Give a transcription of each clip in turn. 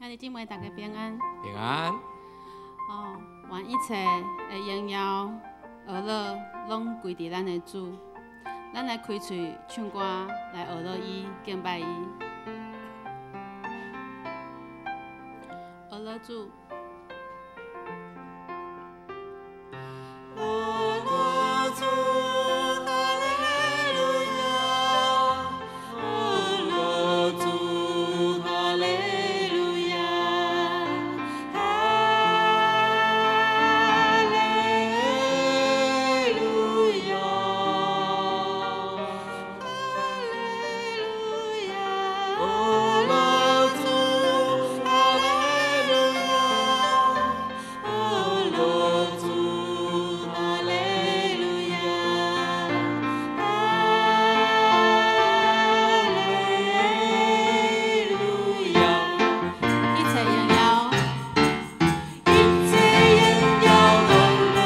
兄弟姊妹，大家平安。平安。哦，願一切的榮耀、呵咾，攏歸佇咱的主。咱來開喙唱歌，來呵咾伊，敬拜伊。呵咾主。呵咾主，哈利路亞，呵咾主，哈利路亞，哈利路亞，哈利路亞，呵咾主，哈利路亞，呵咾主，哈利路亞，哈利路亞。一切榮耀，一切榮耀歡樂，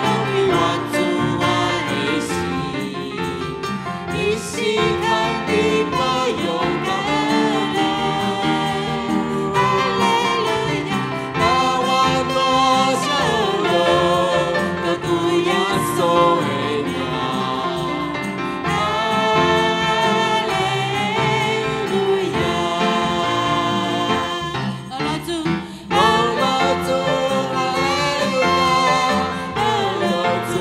攏歸我主我的神，伊是牽的保勇敢人。哈利路亞，大我大聲樂，高舉耶穌的名。哈利路亞。呵咾主，呵咾主，哈利路亞，呵咾主，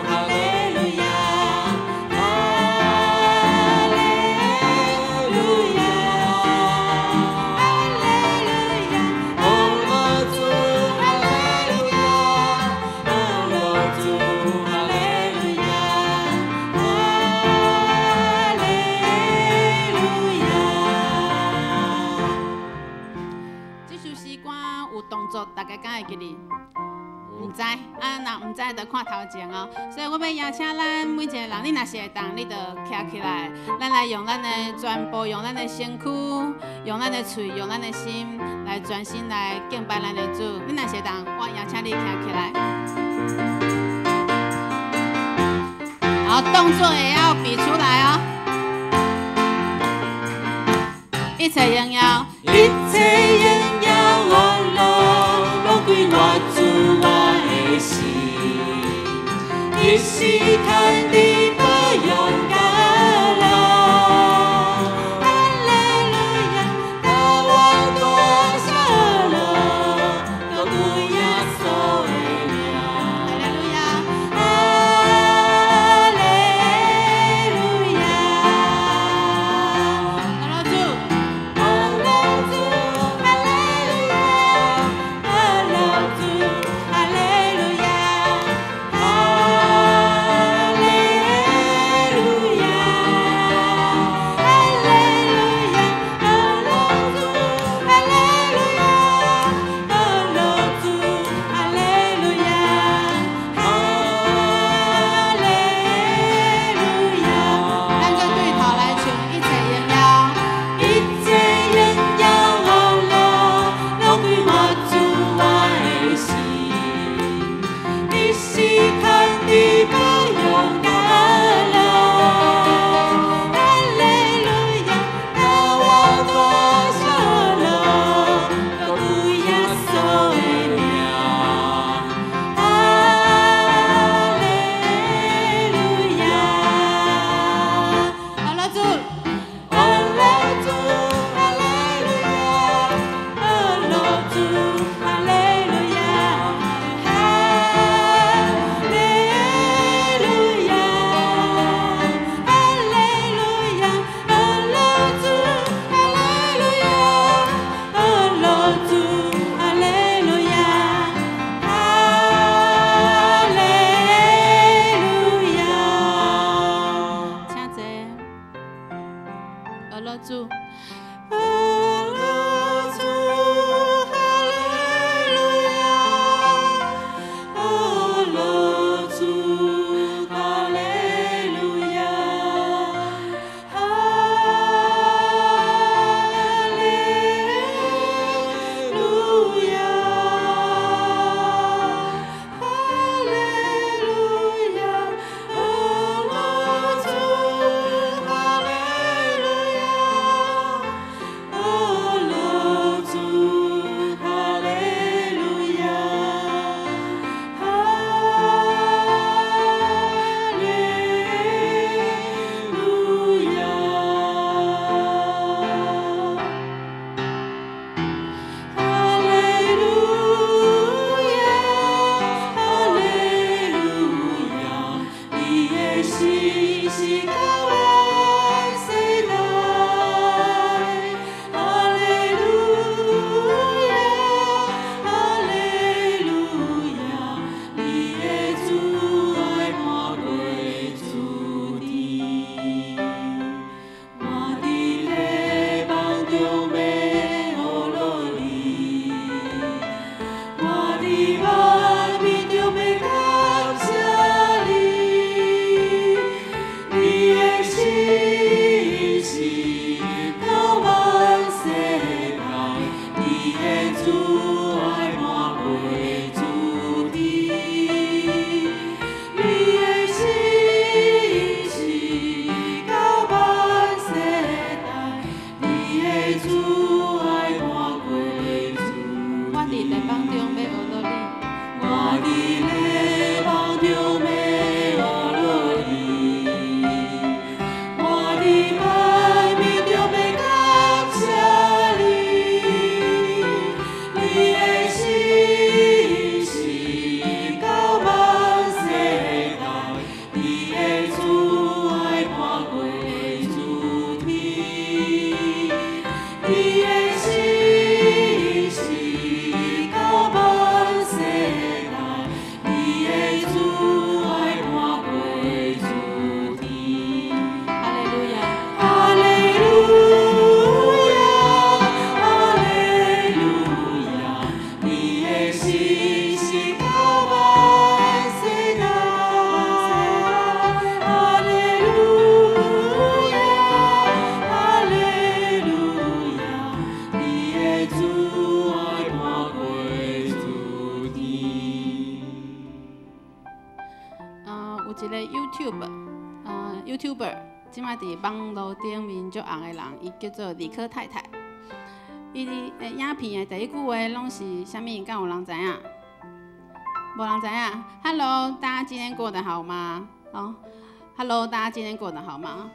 哈利路亞，哈利路亞，哈利路亞，呵咾主，哈利路亞，呵咾主，哈利路亞，哈利路亞。這首詩歌有動作，大家敢會記得？毋知啊，若毋知就看頭前哦。所以我欲邀請咱每一個人，你若是會當，你就徛起來，咱來用咱的全部，用咱的身軀，用咱的喙，用咱的心，來專心來敬拜咱的主。你若是會當，我邀請你徛起來。好，動作也要比出來哦。一切榮耀，一切榮耀歡樂，攏歸我主我的神，伊是牽的保勇敢人。哈利路亞，大我大聲樂，高舉耶穌的名。哈利路亞，哈利路亞。呵咾主，呵咾主，哈利路亞，呵咾主，哈利路亞，哈利禮夢中欲學落你。我佇禮夢中欲學落你，我佇歹眠中欲感謝你，你的信實到萬世代，你的慈愛瞞過諸天，你的信實到萬世代，你的慈愛瞞過諸天。哈利路亞，哈利路亞，哈利路亞，你的信實到萬世代。哈利路亞，哈利路亞，你的慈愛瞞過諸天。有一个 YouTuber，這擺佇網路頂面足紅的人，伊叫做理科太太。伊佇影片的第一句話攏是啥物？敢有人知影？無人知影？Hello，大家今天過得好嗎？哦，Hello，大家今天過得好嗎？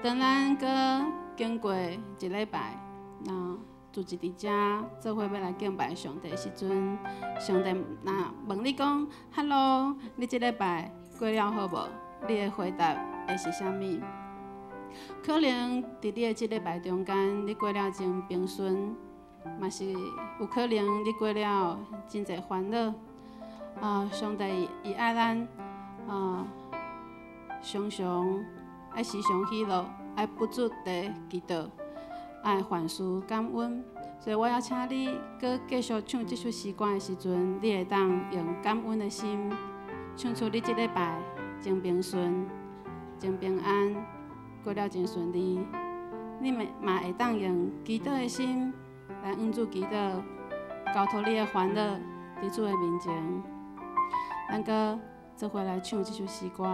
當咱閣經過一禮拜，那聚集佇遮做伙欲來敬拜上帝的時陣，上帝若問你講，Hello，你這禮拜過了好無？你的回答會是啥物？可能佇你的這禮拜中間，你過了真平順，嘛是有可能你過了真濟煩惱。啊，上帝伊愛咱啊，常常愛時常喜樂，愛不住地祈禱，愛凡事感恩。所以我要請你，閣繼續唱這首詩歌的時陣，你會當用感恩的心，唱出你這禮拜真平順、真平安，過了真順利。你嘛嘛會當用祈禱的心來向主祈禱，交託你的煩惱佇主的面前。咱閣做伙來唱這首詩歌。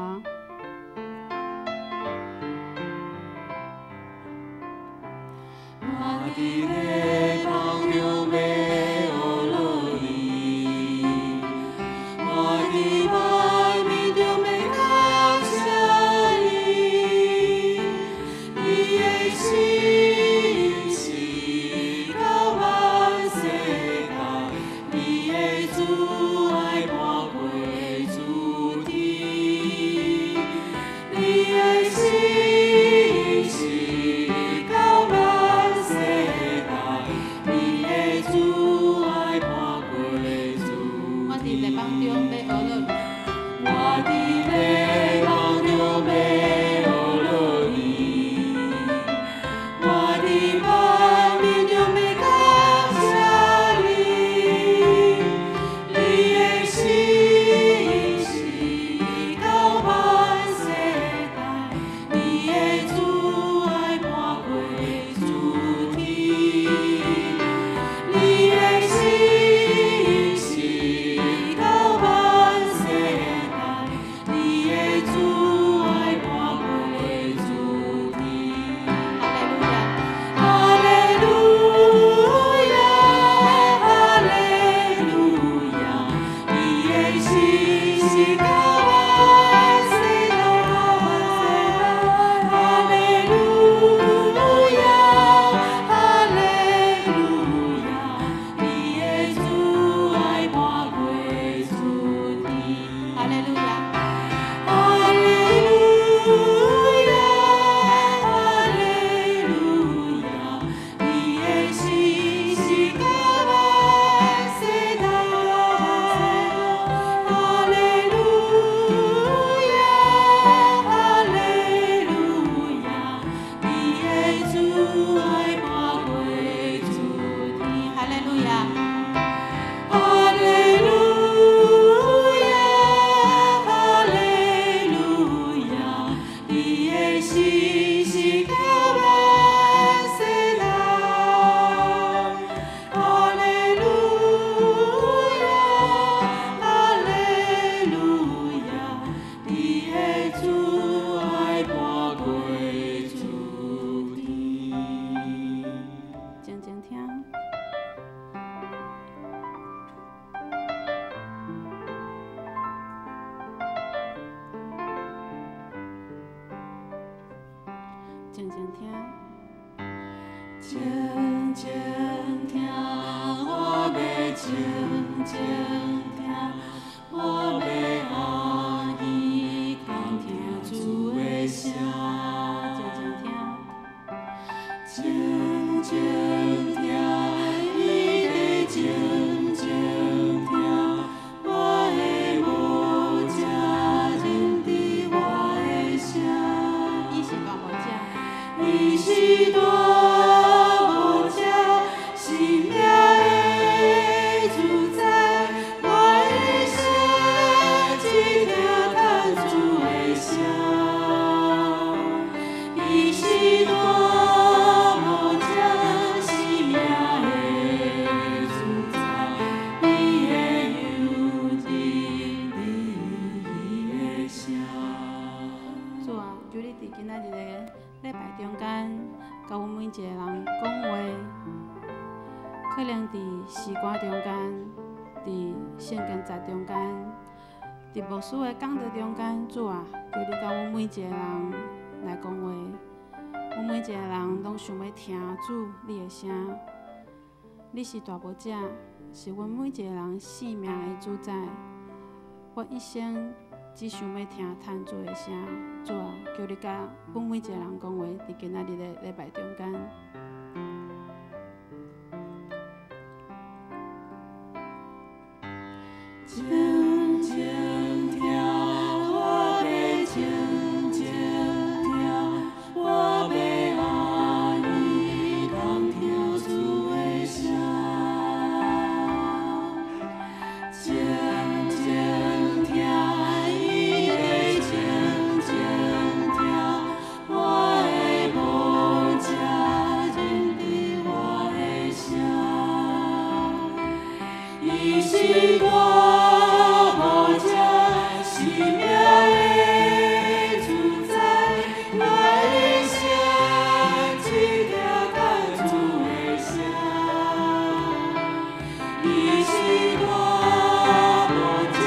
我佇禮夢中欲學落你，我佇歹眠中欲感謝你，你的信實到萬世代，你的慈愛瞞過諸天，你的信實到萬世代，你的慈愛瞞過諸我佇禮夢中欲學落你，我佇禮夢中欲學落你，我佇歹眠中欲感謝你，你的信實到萬世代，你的慈愛瞞過諸天，你的信實到萬世代，你的慈愛瞞過諸天。哈利路亞，哈利路亞，哈利路亞，你的信實到萬世代。哈利路亞，哈利路亞，你的慈愛瞞過諸天。哈利路亞，哈利路亞，哈利路亞，你的信實到萬世代。哈利路亞，哈利路亞，你的慈愛瞞過諸天。哈利路亞，哈利路亞，哈利路亞，你的信實到萬世代。哈利路亞，哈利路亞，你的慈愛瞞過諸天。靜靜聽。聽。靜靜聽，我欲靜靜聽，我欲阿耳共聽主的聲。靜靜聽，靜靜聽，伊咧靜靜聽，我的牧者認得我的聲。伊是大牧者，伊是大牧者，生命的主宰，我一生只聽天主的聲。伊是大牧者，生命的主宰，伊的羊認得伊的聲。主啊，求你佇今仔日的禮拜中間，共阮每一个人講話，可能佇詩歌中間，佇聖經節中間，佇牧師的講道中間，主啊，求你共阮每一個人來講話。阮每一個人攏想欲聽主你的聲。你是大牧者，是阮每一個人生命的主宰。我一生只想欲聽天主的聲。主啊，求你共阮每一個人講話，佇今仔日的禮拜中間。靜靜聽，我欲靜靜聽，我欲阿耳共聽主的聲。靜靜聽，伊咧靜靜聽，我的牧者認得我的聲。伊是大牧者，生命的主宰，我一生只聽天主的聲。伊是大牧者，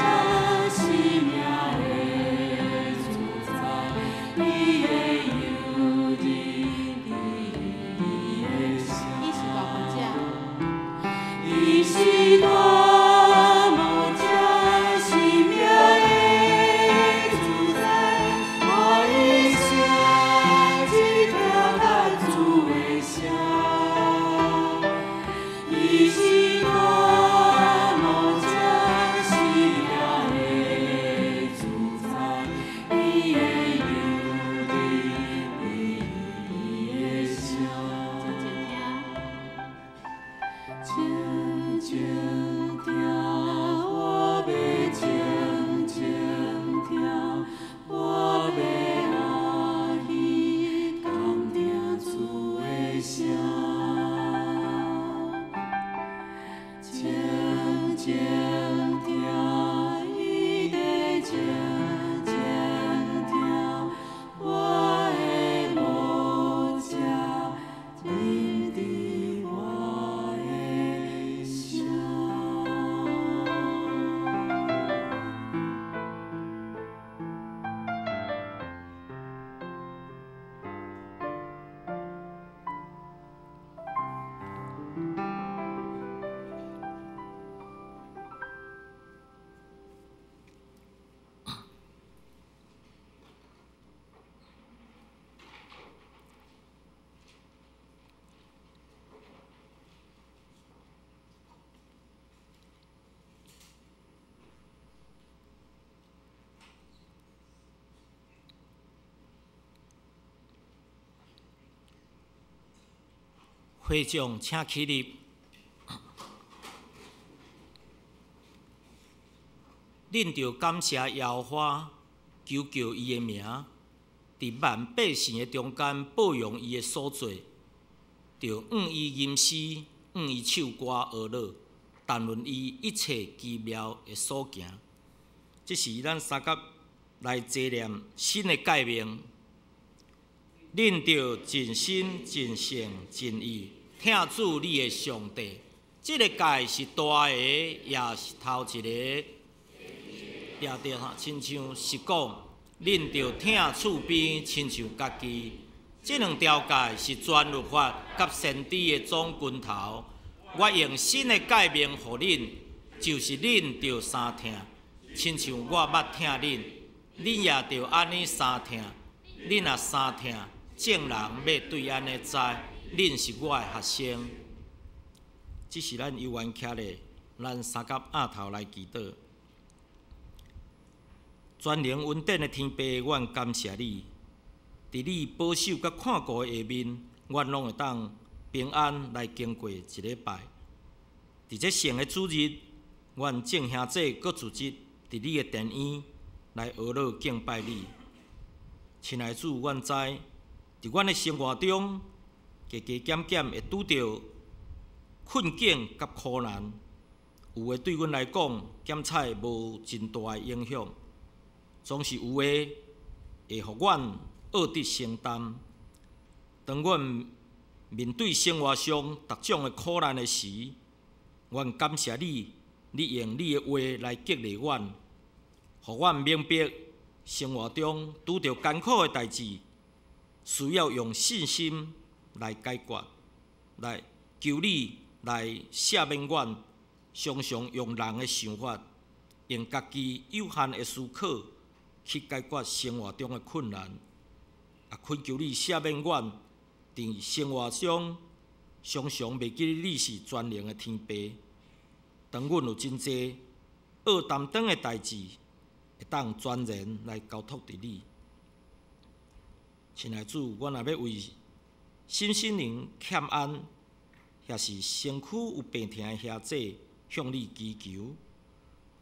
生命的主宰，伊的羊認得伊的聲。伊是大牧者，伊是大牧者，生命的主宰，我一生只聽天主的聲。伊是大牧者，生命的主宰，伊的羊認得伊的聲。靜靜聽，靜靜聽，我欲靜靜聽，我欲阿耳共聽主的聲。靜靜聽，伊咧靜靜聽，我的牧者認得我的聲。會眾請起立。恁著感謝耶和華，求叫伊的名，佇萬百姓的中間報揚伊的所做，著向伊吟詩，向伊唱歌學樂，談論伊一切奇妙的所行。這是咱三甲來紀念新的誡命。恁著盡心、盡性、盡意疼主你的上帝。這个誡是大个，也是頭一个。也對吼，親像是講，恁著疼厝邊，親像家己。這兩條誡是全律法佮先知的總根頭。我用新的誡命予恁，就是恁著相疼，親像我捌疼恁，恁也著按呢相疼。恁若相疼，眾人欲對按呢知，恁是我的學生。這是咱有緣徛咧，咱三甲額頭來祈禱。全能恩典的天父，阮感謝你，佇你保守佮看顧的下面，阮攏會當平安來經過一禮拜。佇這聖的主日，阮眾兄弟閣組織佇你的殿院來呵咾敬拜你。親愛主，阮知佇阮的生活中，加加減減會拄著困境佮苦難，有的對阮來講，檢採無真大的影響，總是有的會予阮惡得承擔。當阮面對生活上逐種的苦難的時，阮感謝你，你用你的話來激勵阮，予阮明白生活中拄著艱苦的代誌，需要用信心來解決，來求你來赦免阮，常常用人的想法，用家己有限的思考去解決生活中的困難。啊，懇求你赦免阮，佇生活中常常袂記得你是全能的天父。當阮有真濟惡擔當的代誌，會當全然來交託佇你。親愛主，阮若欲為身心靈欠安，抑是身軀有病疼的兄弟向你祈求，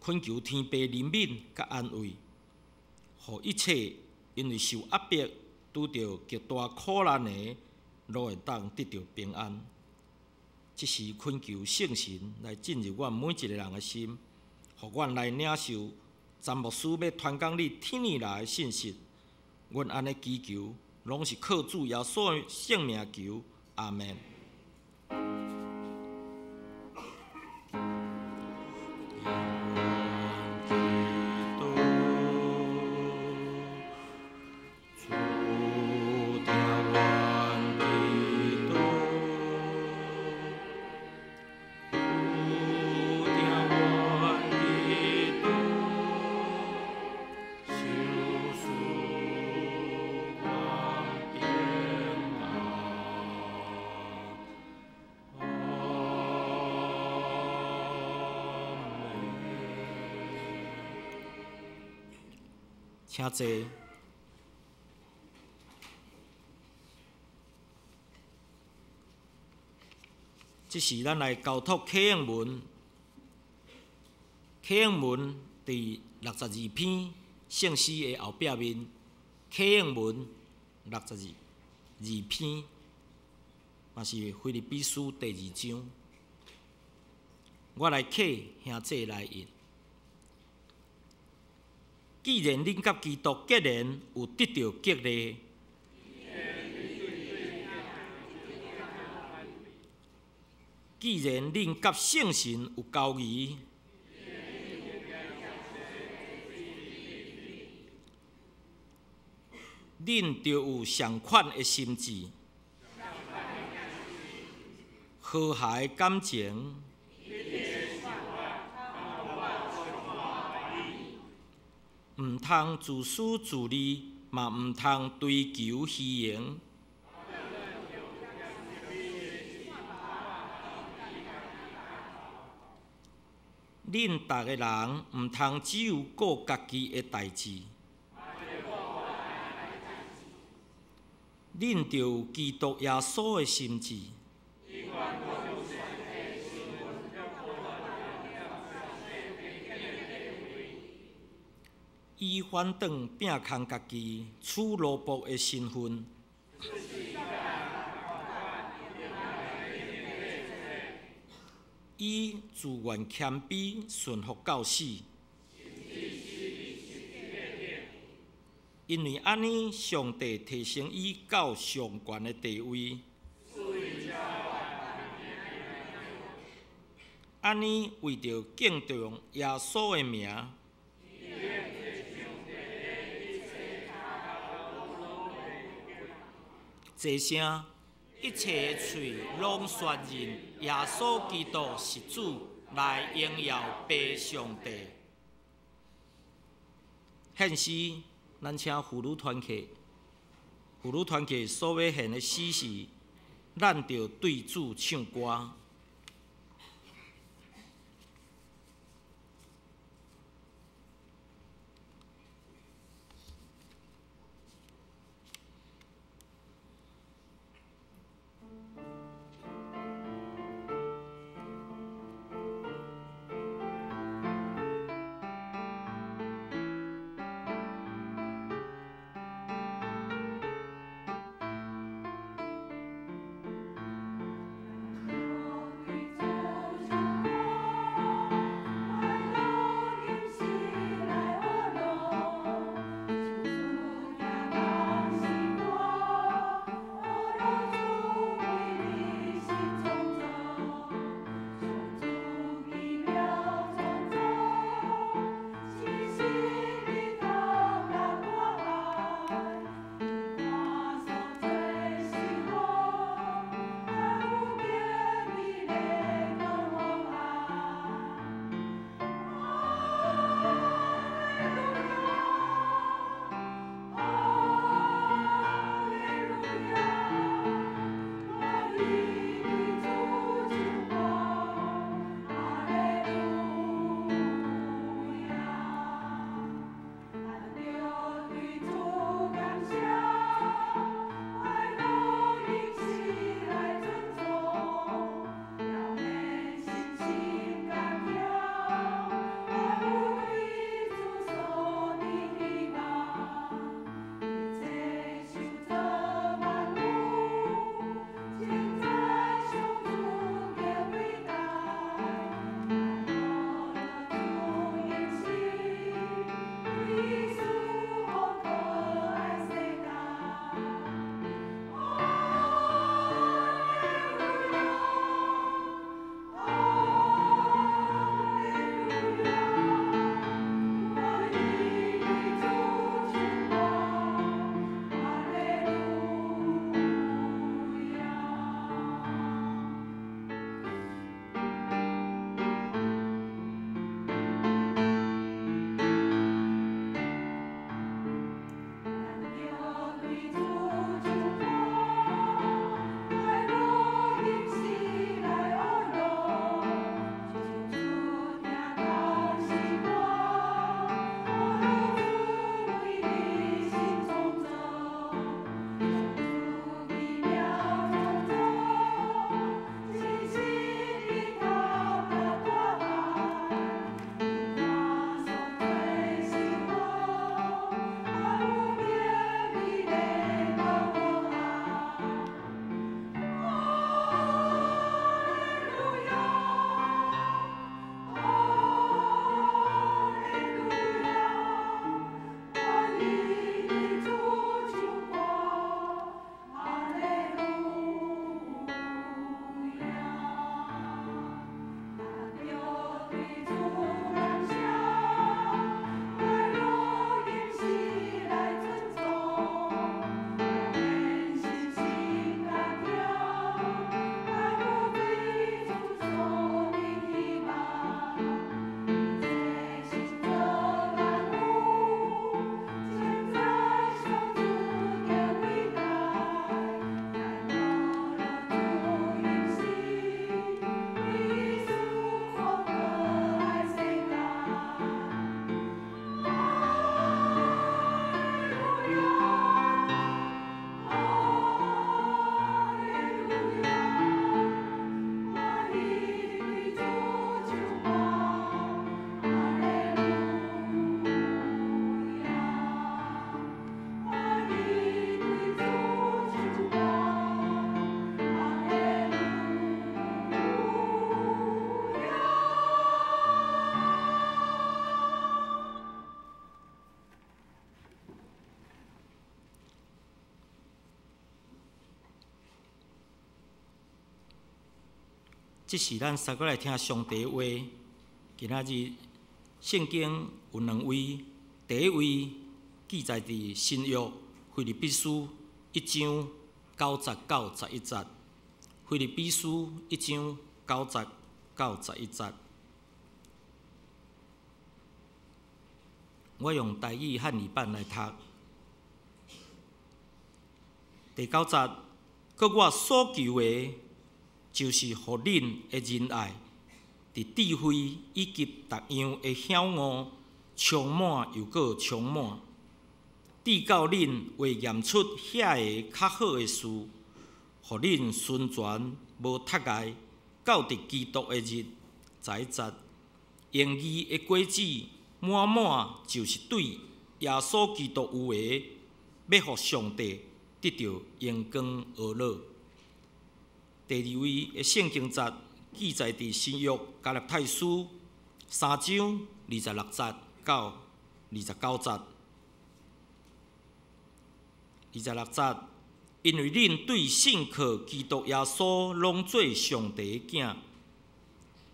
懇求天父憐憫佮安慰，予一切因為受壓迫拄著極大苦難的，攏會當得著平安。這時懇求聖神來進入阮每一個人的心，予阮來領受詹牧師欲傳講你天裡來的信息。阮按呢祈求，攏是靠主耶穌的聖名求，阿們。請坐。這時咱來交託啟應文，啟應文佇62篇聖詩的後壁面，啟應文62篇，嘛是腓立比書第二章。我來啟，兄弟來應。既然恁佮基督結連，有得著激勵，既然恁佮聖神有交誼，恁就有仝款的心志，和諧感情。毋通自私自利，嘛毋通追求虛榮。恁逐个人毋通只有顧家己的代誌，恁著有基督耶穌的心志。伊反轉摒空家己，取奴僕的身份，伊自願謙卑，順服到死。因為按呢，上帝提升伊到上懸的地位。按呢，為著敬重耶穌的名。齊聲，一切的喙攏宣認耶穌基督是主，來榮耀父上帝。獻詩，咱請婦女團契，婦女團契所欲獻的詩是，咱著對主唱歌。這是咱三個來聽上帝話。今仔日聖經有兩位，第一位記載佇新約腓立比書一章9節到11節，腓立比書一章九節到十一節。我用台語漢語版來讀。第九節，閣我所求的，就是予恁的仁愛，佇智慧以及逐樣的曉悟，充滿又閣充滿，直到恁會驗出遐个較好的事，予恁純全無窒礙，到佇基督的日。11節，用義的果子滿滿，就是對耶穌基督有的，欲予上帝得著榮光呵咾。第二位的聖經節記載佇新約加拉太書三章26節到29節。26節，因為恁對信靠基督耶穌攏做上帝的囝，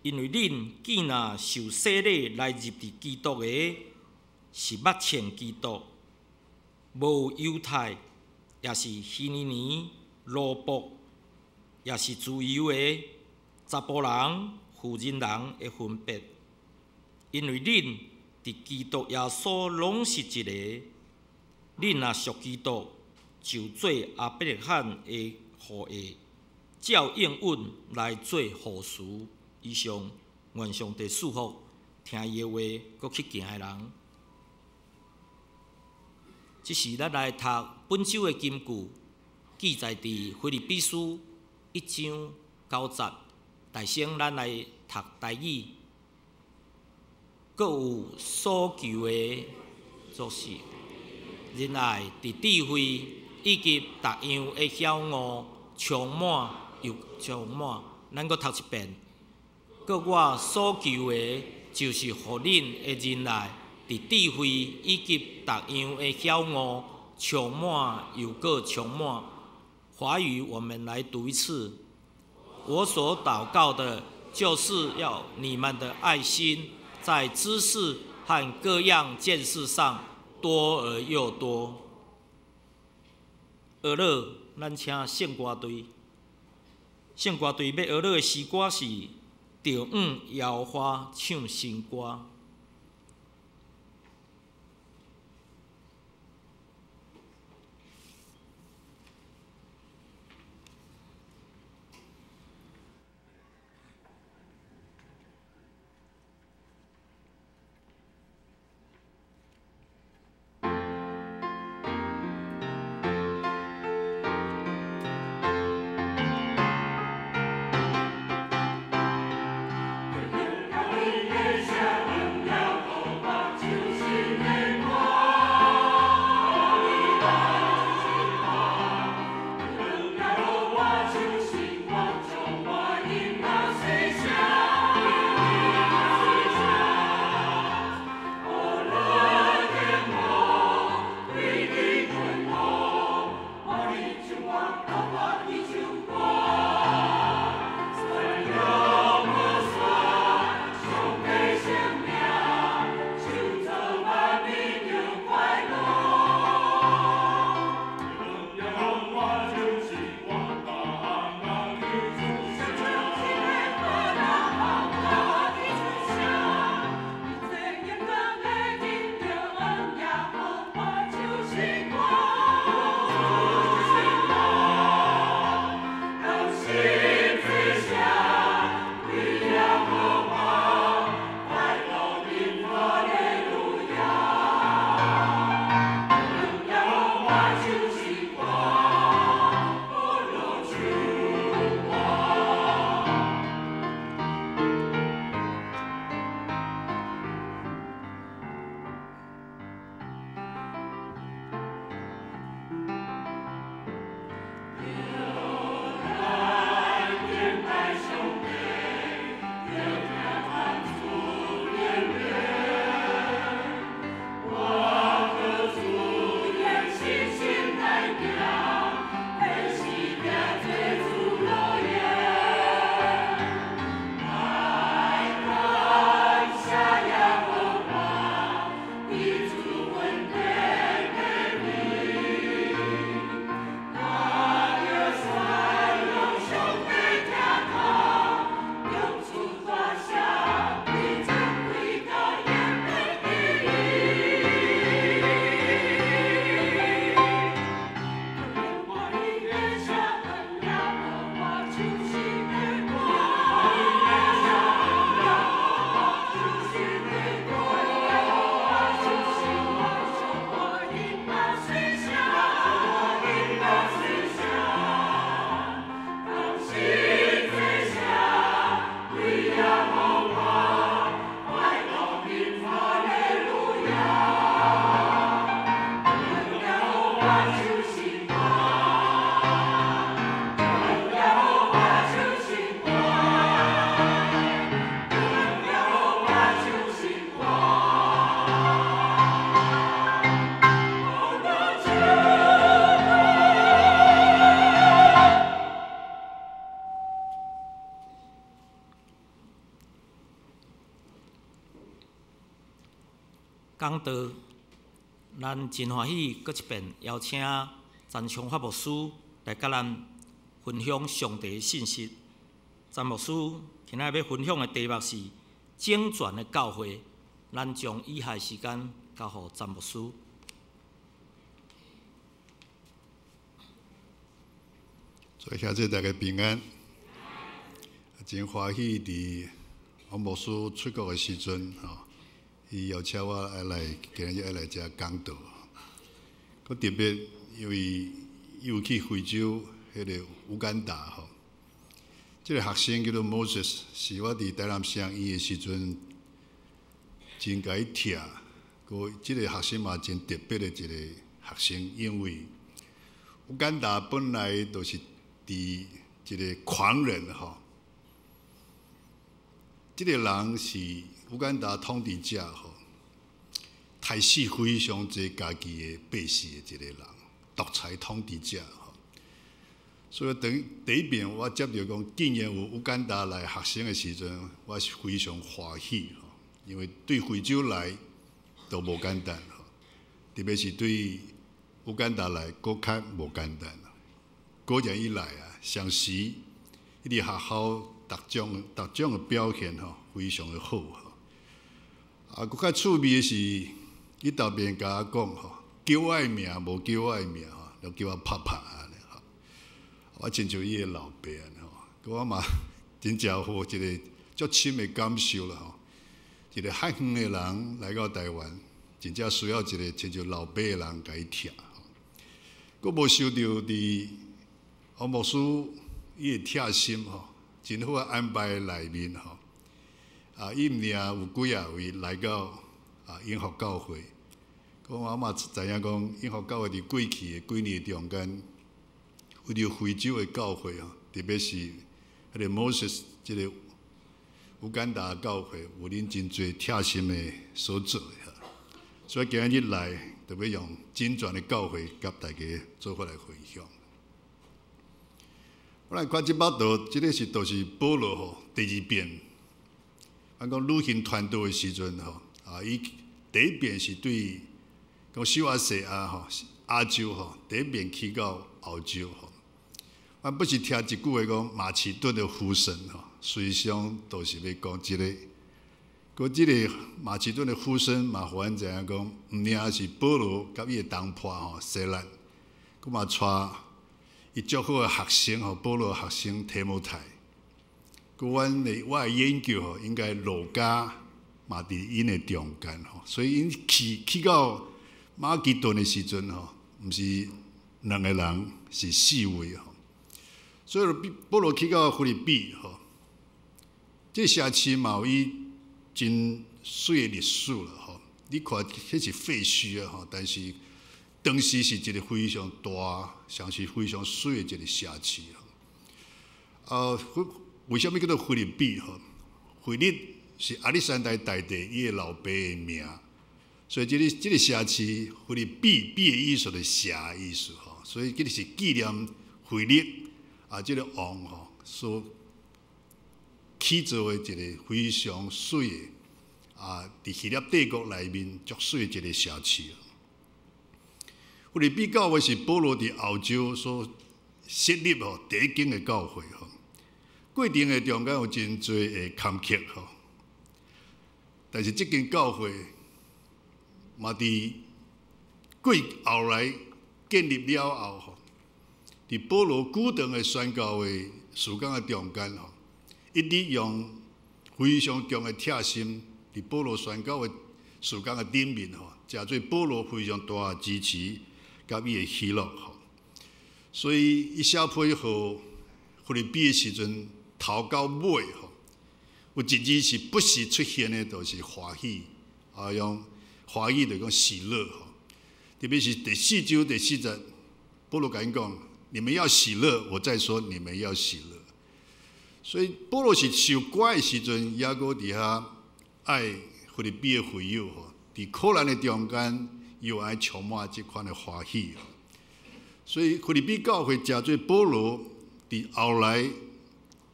因為恁既若受洗禮來入佇基督的，是捌穿基督，無猶太，也是希利尼、奴僕，也是自由的，查埔人、婦人人的分別，因為恁佇基督耶穌攏是一个，恁若屬基督，就做亞伯拉罕的後裔，照應允來做後嗣。以上，願上帝賜福，聽伊的話，閣去行的人。這時，咱來讀本週的金句，記載佇腓立比書一章九節。大聲，咱來讀台語。閣有所求的，就是仁愛佇智慧以及逐樣的曉悟充滿又充滿。咱閣讀一遍。閣我所求的，就是予恁的仁愛佇智慧以及逐樣的曉悟充滿又閣充滿。華語我們來讀一次。我所禱告的，就是要你們的愛心在知識和各樣見識上多而又多。呵咾，咱請聖歌隊。聖歌隊欲呵咾的詩歌是《著向耶和華唱新歌》。講道。咱真歡喜，閣一遍邀請詹長發牧師來佮咱分享上帝的信息。詹牧師今仔日欲分享的題目是整全的教會。咱將以下時間交予詹牧師。所以兄弟大家平安，真歡喜佇王牧師出國的時陣，吼，伊邀請我愛來，今日愛來遮講道。閣特別，因為伊有去非洲彼个烏干達吼，這个學生叫做 Moses，是我佇台南雙醫的時陣真共伊疼。閣這个學生嘛真特別的一個學生，因為烏干達本來就是佇一个狂人吼，這个人是烏干達統治者吼，刣死非常濟家己的百姓的一個人，獨裁統治者吼。所以當第一遍我接著講，竟然有烏干達來學生的時陣，我是非常歡喜吼，因為對非洲來都無簡單吼，特別是對烏干達來，閣較無簡單。果然伊來啊，相時伊佇學校逐種逐種的表現吼，非常的好吼。啊，閣較趣味的是，伊特別共我講吼，叫我的名無叫我的名吼，就叫我拍拍按呢吼。我親像伊的老爸按呢吼，我嘛真正好一个足深的感受啦吼。一个較遠的人來到台灣，真正需要一個親像老爸的人共伊疼。閣無想著佇王牧師伊的貼心吼，真好啊安排內面吼。啊，伊毋爾有幾仔位來到啊永福教會，講我嘛知影講永福教會佇過去的幾年中間，為著非洲的教會吼，特別是彼个 Moses 這个烏干達教會，有恁真濟貼心的所做的。所以今日來，特別用整全的教會佮大家做伙來分享。我來看這擺圖，這个是就是保羅吼第二遍，咱講旅行傳道的時陣吼，啊，伊第一遍是對講小亞細亞吼，亞洲吼，第一遍去到歐洲吼。咱不是聽一句話講馬其頓的呼聲吼，隨常都是欲講這个。閣這个馬其頓的呼聲嘛，予咱知影講，毋爾是保羅佮伊的同伴吼，西拉，閣嘛帶伊足好的學生吼，保羅學生提摩太。閣阮的我的研究吼，應該路加嘛佇𪜶的中間吼，所以𪜶去去到馬其頓的時陣吼，毋是兩个人，是四位吼。所以保羅去到腓立比吼，這城市嘛有伊真媠的歷史啦吼。你看，彼是廢墟啊吼，但是當時是一個非常大，上是非常媠的一個城市吼。啊，為啥物叫做腓立比吼？腓力是亞歷山大大帝伊的老爸的名，所以這个這个城市腓立比，比的意思就是蛇的意思吼，所以這个是紀念腓力啊，這个王吼所起造的一个非常媠的啊，佇希臘帝國內面足媠的一個城市。腓立比教會是保羅佇歐洲所設立吼第一間的教會吼，過程的中間有真濟的坎坷吼，但是這間教會嘛佇過後來建立了後吼，佇保羅久長的宣教的時間的中間吼，一直用非常強的貼心，佇保羅宣教的時間的頂面吼，誠做保羅非常大的支持。佮伊的喜樂吼，所以伊寫批予腓立比的時陣，頭到尾吼，有一字是不時出現的，就是歡喜，啊用歡喜就講喜樂吼。特別是第四章第四節，保羅共𪜶講：你們要喜樂，我再說你們要喜樂。所以保羅是受關的時陣，猶閣佇遐愛腓立比的會友吼，佇苦難的中間。又愛充滿這款的歡喜，所以腓立比教會誠做保羅佇後來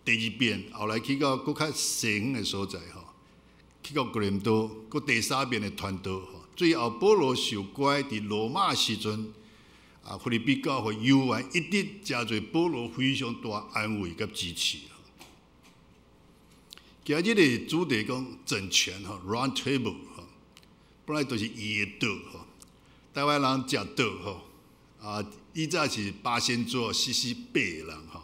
第二遍，後來去到閣較西遠的所在吼，去到哥林多，閣第三遍的傳道吼，最後保羅受關佇羅馬時陣，啊，腓立比教會猶原一直誠濟保羅非常大安慰佮支持。今日的主題講整全吼，round table 吼，本來就是圓的桌吼，台灣人食桌吼，啊，以前是八仙桌四四八個人吼，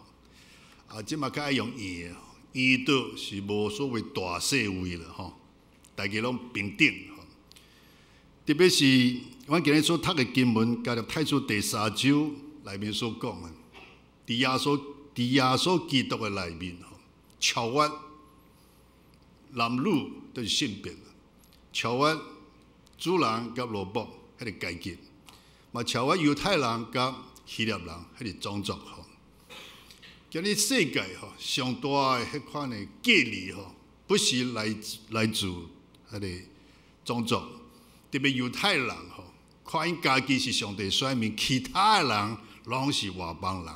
啊，這馬較愛用圓的，圓桌是無所謂大細位啦吼，大家攏平等吼。特別是阮今日所讀的經文，加勒泰書第三章內面所講的，佇耶穌基督的內面吼，超越男女都是性別，超越主人佮奴僕彼个階級，嘛超越猶太人佮希臘人彼个種族吼。今日世界吼上大的彼款的隔離吼，不是來自彼个種族，特別猶太人吼，看𪜶家己是上帝選民，其他的人攏是外邦人。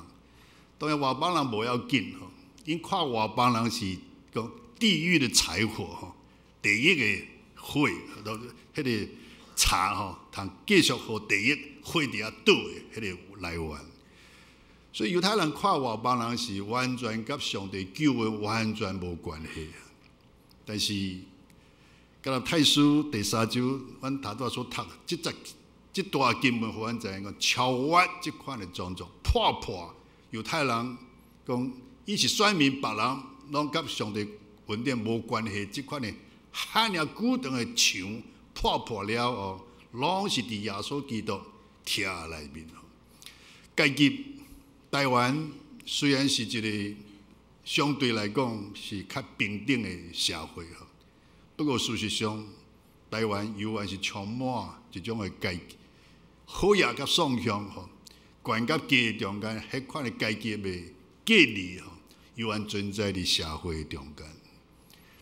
當然外邦人無要緊吼，𪜶看外邦人是講地獄的柴火吼，地獄的火，都彼个柴吼，通繼續予地獄火佇遐倒的彼个來源。所以猶太人看外邦人是完全佮上帝救恩完全無關係。但是，加拉太書第三章，阮頭拄仔所讀這節這段經文，予阮知影講超越這款的種族，破猶太人講伊是選民，別人攏佮上帝恩典無關係，這款的遐爾久長的牆破了後，攏是佇耶穌基督疼內面。階級台灣雖然是一個相對來講是較平等的社會吼，不過事實上，台灣猶原是充滿一種的階級，好額佮喪向吼，懸佮低中間，彼款的階級的隔離吼，猶原存在佇社會中間。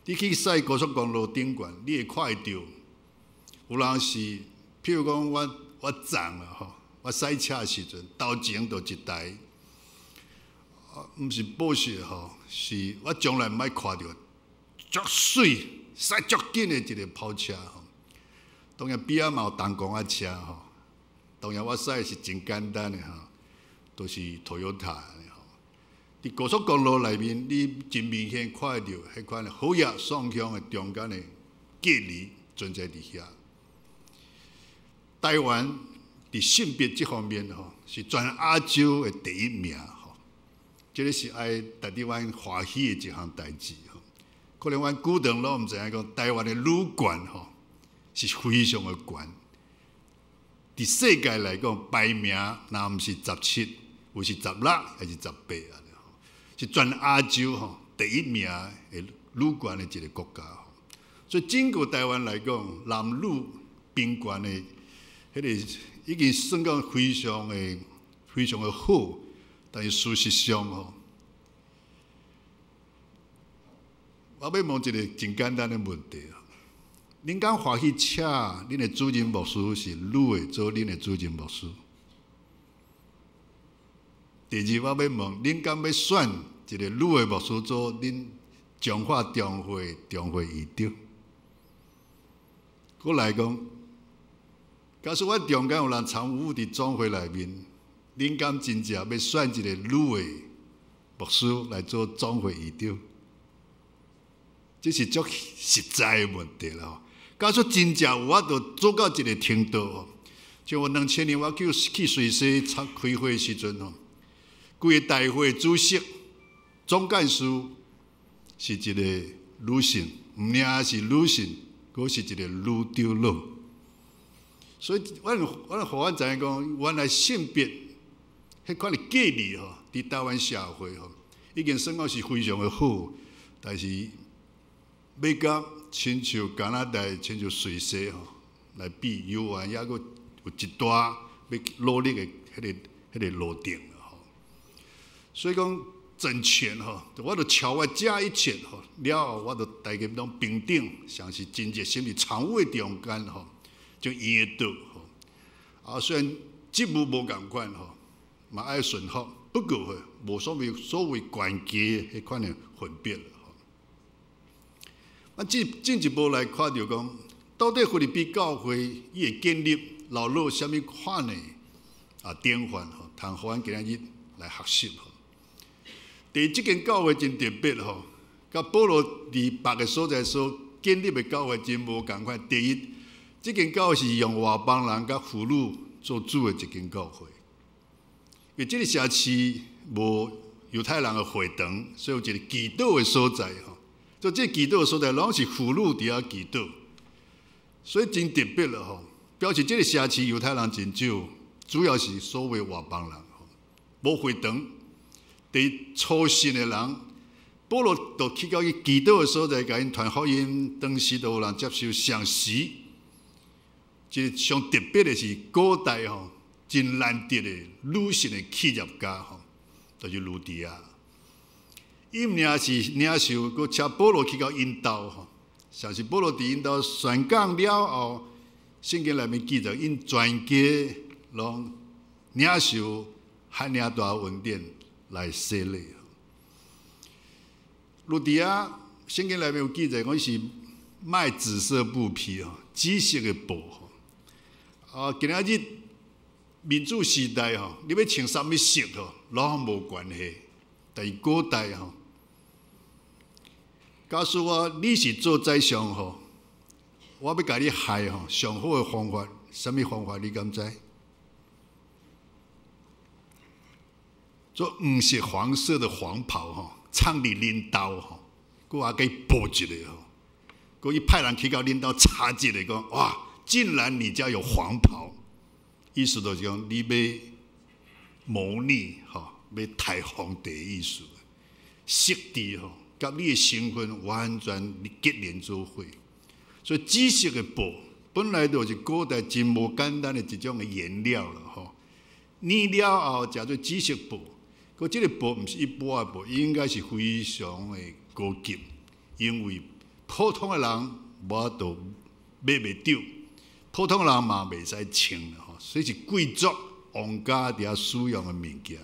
你去駛高速公路頂懸，你會看會著，有人是，譬如講我昨啦吼，我駛車的時陣，頭前就一台，毋是保時吼，是我從來毋捌看著，足媠，駛足緊的一個跑車吼。當然邊仔嘛有重工仔車吼，當然我駛的是真簡單的吼，都是 Toyota 的吼。佇高速公路內面，你真明顯看會著彼款的好額雙向的中間的隔離存在佇遐。台灣佇性別這方面吼，是全亞洲的第一名吼。這个是愛值得阮歡喜的一項代誌吼。可能阮古長攏毋知影講，台灣的女權吼是非常的懸。佇世界來講，排名若毋是17，有是16，還是18啊？是全亞洲吼第一名的女權的一個國家吼。所以整個台灣來講，男女平權的彼個已經算講非常的、非常的好，但是事實上吼，我欲問一個真簡單的問題啊：恁敢歡喜請恁的主任牧師是女的做恁的主任牧師？第二，我欲問恁敢欲選一個女的牧師做恁彰化中會中會議長？閣來講，假使阮中間有人參與佇總會內面，恁敢真正欲選一個女的牧師來做總會議長？這是足實在的問題啦。假使真正有法度做到這個程度吼，像我2000年我去瑞士參開會時陣吼，規個大會主席總幹事是一個女性，毋爾是女性，閣是一個女長老。所以，阮予阮知影講，原來性別彼款的隔離吼，佇台灣社會吼，已經算講是非常的好，但是欲佮親像加拿大、親像瑞士吼來比，猶原猶閣有一大欲努力的彼個路程吼。所以講整全吼，我著超越這一切吼，了後我著大家攏平等，像是真熱心佇參與中間吼，就圓的桌吼。啊，雖然職務無仝款吼，嘛愛順服，不過吼，無所謂懸低彼款的分別吼。啊，進一步來看著講，到底腓立比教會伊會建立留落啥物款的典範吼，通予阮今仔日來學習吼。第一，這間教會真特別吼，佮保羅佇別个所在所建立的教會真無仝款。第一，這間教會是用外邦人佮婦女做主的一間教會，因為這个城市無猶太人的會堂，所以有一个祈禱的所在吼。所以這祈禱的所在攏是婦女佇遐祈禱，所以真特別了吼。表示這个城市猶太人真少，主要是所謂外邦人吼，無會堂。佇初信的人，保羅就去到伊祈禱的所在，共𪜶傳福音，當時都有人接受相時。這個上特別的是古代吼，真難得的女性的企業家吼，就是呂底亞。伊毋爾是領受，閣請保羅去到𪜶兜吼，像是保羅佇𪜶兜宣講了後，聖經內面記載，𪜶全家攏領受遐爾大恩典來洗禮。呂底亞聖經內面有記載，講伊是賣紫色布匹吼，紫色的布吼。今仔日民主時代吼，你欲穿啥物色吼，攏無關係。但是古代吼，假使我你是做宰相吼，我欲共你害吼，上好的方法，啥物方法你敢知？做黃色、黃色的黃袍吼，藏佇恁兜吼，閣還給報一下吼，閣伊派人去到恁兜查一下，講哇，竟然你家有黃袍，意思就是講你欲謀逆吼，欲刣皇帝意思，設置吼，佮你的身份完全結連做伙，所以紫色的布本來就是古代真無簡單的一種的顏料了吼，染了後成做紫色布。閣這个布毋是一般的布，應該是非常的高級，因為普通的人無法度買袂著，普通人嘛袂使穿吼，所以是貴族王家佇遐使用的物件。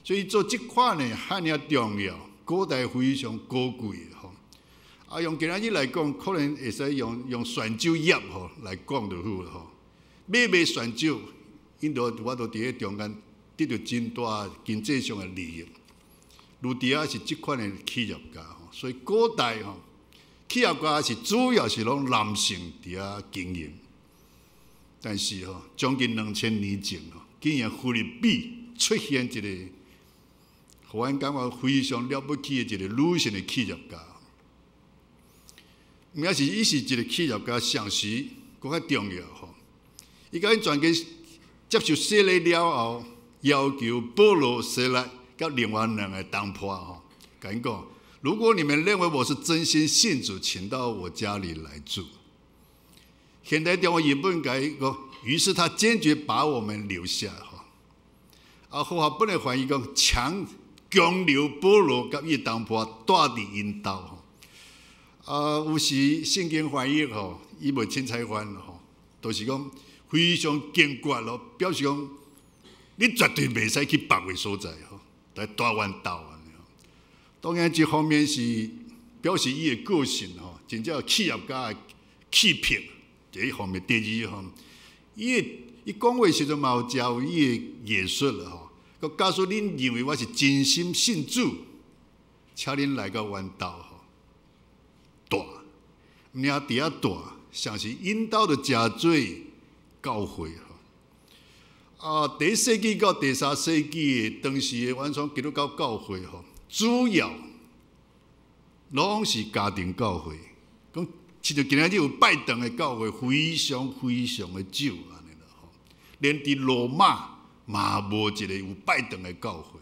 所以做這款的遐爾重要，古代非常高貴的吼。用今仔日來講，可能會使用璇酒業吼來講就好了吼。買賣璇酒，𪜶就有法度佇咧中間得著真大經濟上的利益。呂底亞是這款的企業家吼，所以古代吼企業家是主要是攏男性佇遐經營。但是吼，將近2000年前吼，竟然腓立比出現一個，予阮感覺非常了不起的一個女性的企業家。毋也是伊是一個企業家，上時閣較重要吼。伊共𪜶全家接受洗禮了後，要求保羅、西拉佮另外兩个同伴吼，共𪜶講：如果你們認為我是真心信主，請到我家裡來住。現代中文譯本改講，於是他堅決把我們留下吼。和合本的翻譯講，強留保羅佮伊同伴蹛佇𪜶兜吼。有時聖經翻譯吼，伊袂凊彩翻吼，就是講非常堅決咯，表示講你絕對袂使去別个所在吼，來蹛阮兜按呢。當然，這方面是表示伊的個性吼，真正企業家的氣魄。第一方面，第二方面，伊講話時陣嘛有誠有伊的藝術啦吼。閣假使恁認為我是真心信主，請恁來到阮兜吼，蹛，毋爾佇遐蹛，像是𪜶兜就成做教會吼。第一世紀到第三世紀的當時的原創基督教教會吼，主要攏是家庭教會，講親像今仔日有拜堂的教會，非常非常的少按呢啦吼。連佇羅馬嘛無一个有拜堂的教會，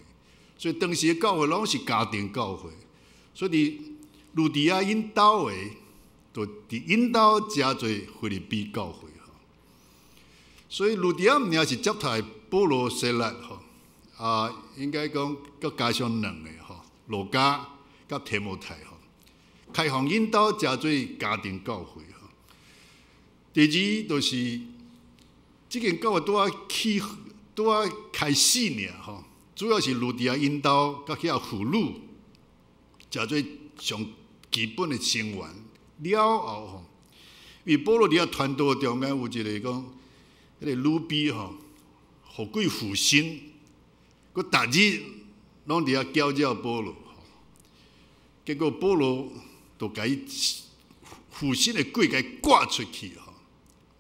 所以當時的教會攏是家庭教會。所以佇呂底亞𪜶兜的，就佇𪜶兜成做腓立比教會吼。所以呂底亞毋爾是接待保羅、西拉吼，應該講閣加上兩個吼，路加佮提摩太吼，開放𪜶兜成做家庭教會吼。第二就是這間教會拄仔起拄仔開始爾吼，主要是呂底亞𪜶兜佮遐婦女，成做上基本的成員了後吼，因為保羅佇遐傳道中間有一个講，彼个女婢吼，予鬼附身，閣逐日攏佇遐攪擾保羅，結果保羅就共伊附身的鬼共伊趕出去吼。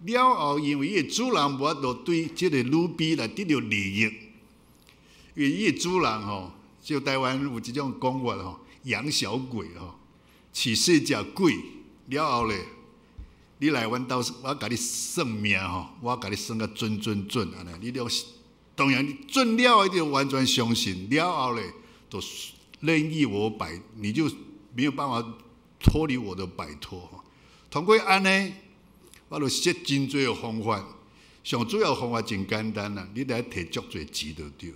了後，因為伊的主人無法度對這个女婢來得著利益，因為伊的主人吼，就台灣有這種講法吼，養小鬼吼，飼細隻鬼，了後咧，你來阮兜，我共你算命吼，我共你算甲準準準按呢，你著當然準了後，就完全相信，了後咧，就任意我擺，你就沒有辦法脫離我的擺脫。通過按呢，我就設真濟的方法，上主要方法真簡單啦，你來提足濟錢就對。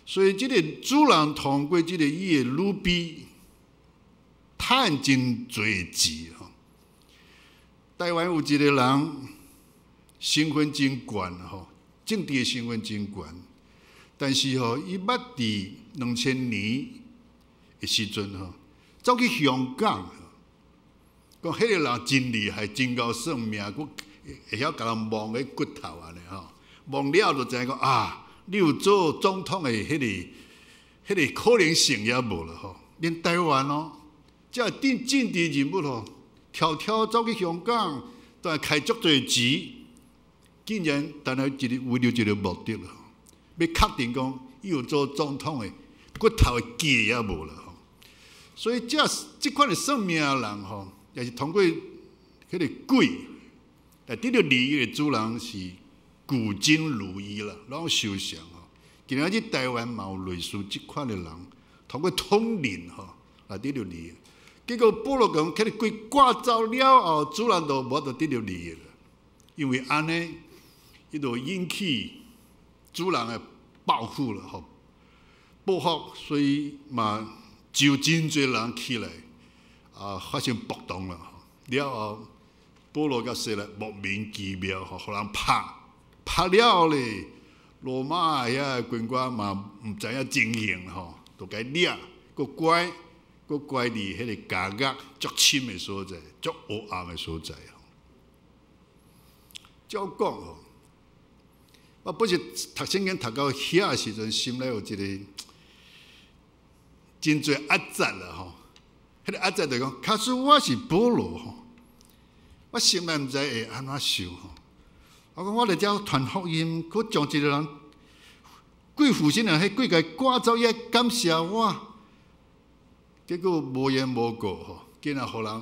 所以這个主人通過這个伊的女婢，趁真濟錢吼。台灣有一个人身份真懸吼，政治的身份真懸，但是吼，伊捌佇2000年的時陣吼，走去香港，講彼个人真厲害，真𠢕算命，閣會曉共人摸彼骨頭按呢吼，摸了就知影講啊，你有做總統的彼个可能性也無啦吼。連台灣哦，這政治人物吼，悄悄走去香港，但開足濟錢，竟然但係一个為著一个目的咯，欲確定講伊有做總統的骨頭的記也無啦吼。所以這款的算命的人吼，也是通過彼个鬼來得著利益的主人是古今如一啦，攏相像吼。今仔日台灣嘛有類似這款的人，通過通靈吼來得著利益。結果保羅講，彼个鬼趕走了後，主人就無法度得著利益了，因為按呢，伊就引起主人的報復了吼，報復，所以嘛招真濟人起來啊，發生暴動了。了後，保羅佮西拉莫名其妙吼，予人拍，拍了後咧，羅馬遐軍官嘛毋知影情形吼，就共伊掠，閣關，閣關佇彼个監獄足深的所在，足黑暗的所在。照講吼，我本是讀聖經讀到遐時陣，心內有一个真濟壓抑啦吼。彼个壓抑就講，假使我是保羅吼，我心內毋知會按怎想吼。我講我佇遮傳福音，閣將一个人鬼附身的彼鬼共伊趕走，伊愛感謝我。結果無緣無故吼，竟然予人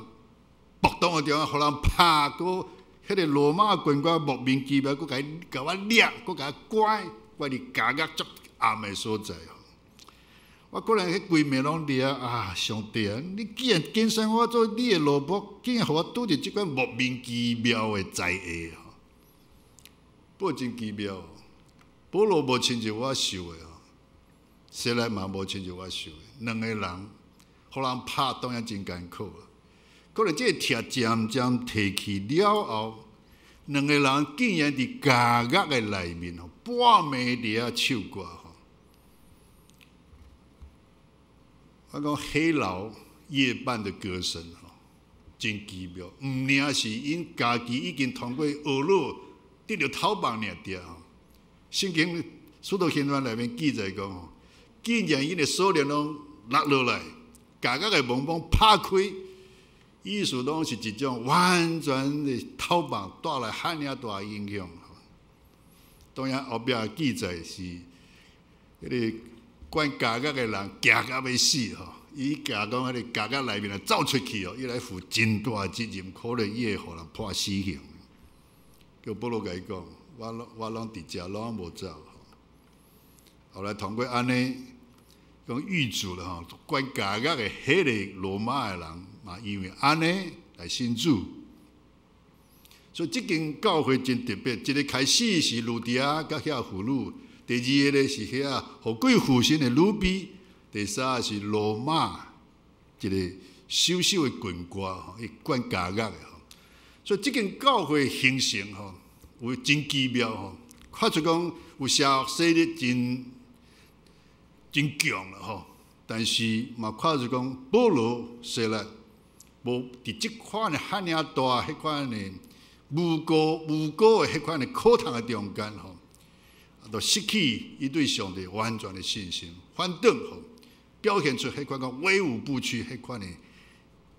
暴動的地方，予人拍，閣彼个羅馬軍官莫名其妙，閣共伊共我掠，閣共我關，關佇監獄足暗的所在。我可能彼規暝攏佇遐啊，上帝啊！你既然揀選我做你的奴僕，竟然予我拄著這款莫名其妙的災禍吼！不過真奇妙，保羅無親像我受的吼，西拉嘛無親像我受的，兩个人予人拍當然真艱苦啊。可能這个疼漸漸退去了後，兩個人竟然佇監獄的內面吼，半暝佇遐唱歌吼。我講黑牢夜半的歌聲吼，真奇妙。毋爾是𪜶家己已經通過惡惱得著頭目爾著吼。聖經使徒行傳內面記載講吼，竟然𪜶的鎖鏈攏落落來，監獄的門攏拍開，意思攏是一種完全的頭目帶來遐爾大影響。當然後壁記載是彼个管監獄的人驚甲欲死吼，伊驚講彼个監獄內面若走出去哦，伊來負真大責任，可能伊會予人判死刑。叫保羅共伊講，我攏佇遮攏無走。後來通過按呢，講獄主了吼，管監獄的彼个羅馬的人嘛，因為按呢來信主。所以這間教會真特別，一个開始是呂底亞佮遐婦女，第二个咧是遐予鬼附身的女婢，第三是羅馬一个小小的軍官吼，伊管監獄的吼。所以這間教會形成吼，有真奇妙吼，看出講有邪惡勢力真真強啦吼，但是嘛看出講保羅、西拉無佇這款的遐爾大彼款的無辜無辜的彼款的苦痛的中間吼，就失去伊對上帝完全的信心，反轉吼，表現出彼款講威武不屈彼款的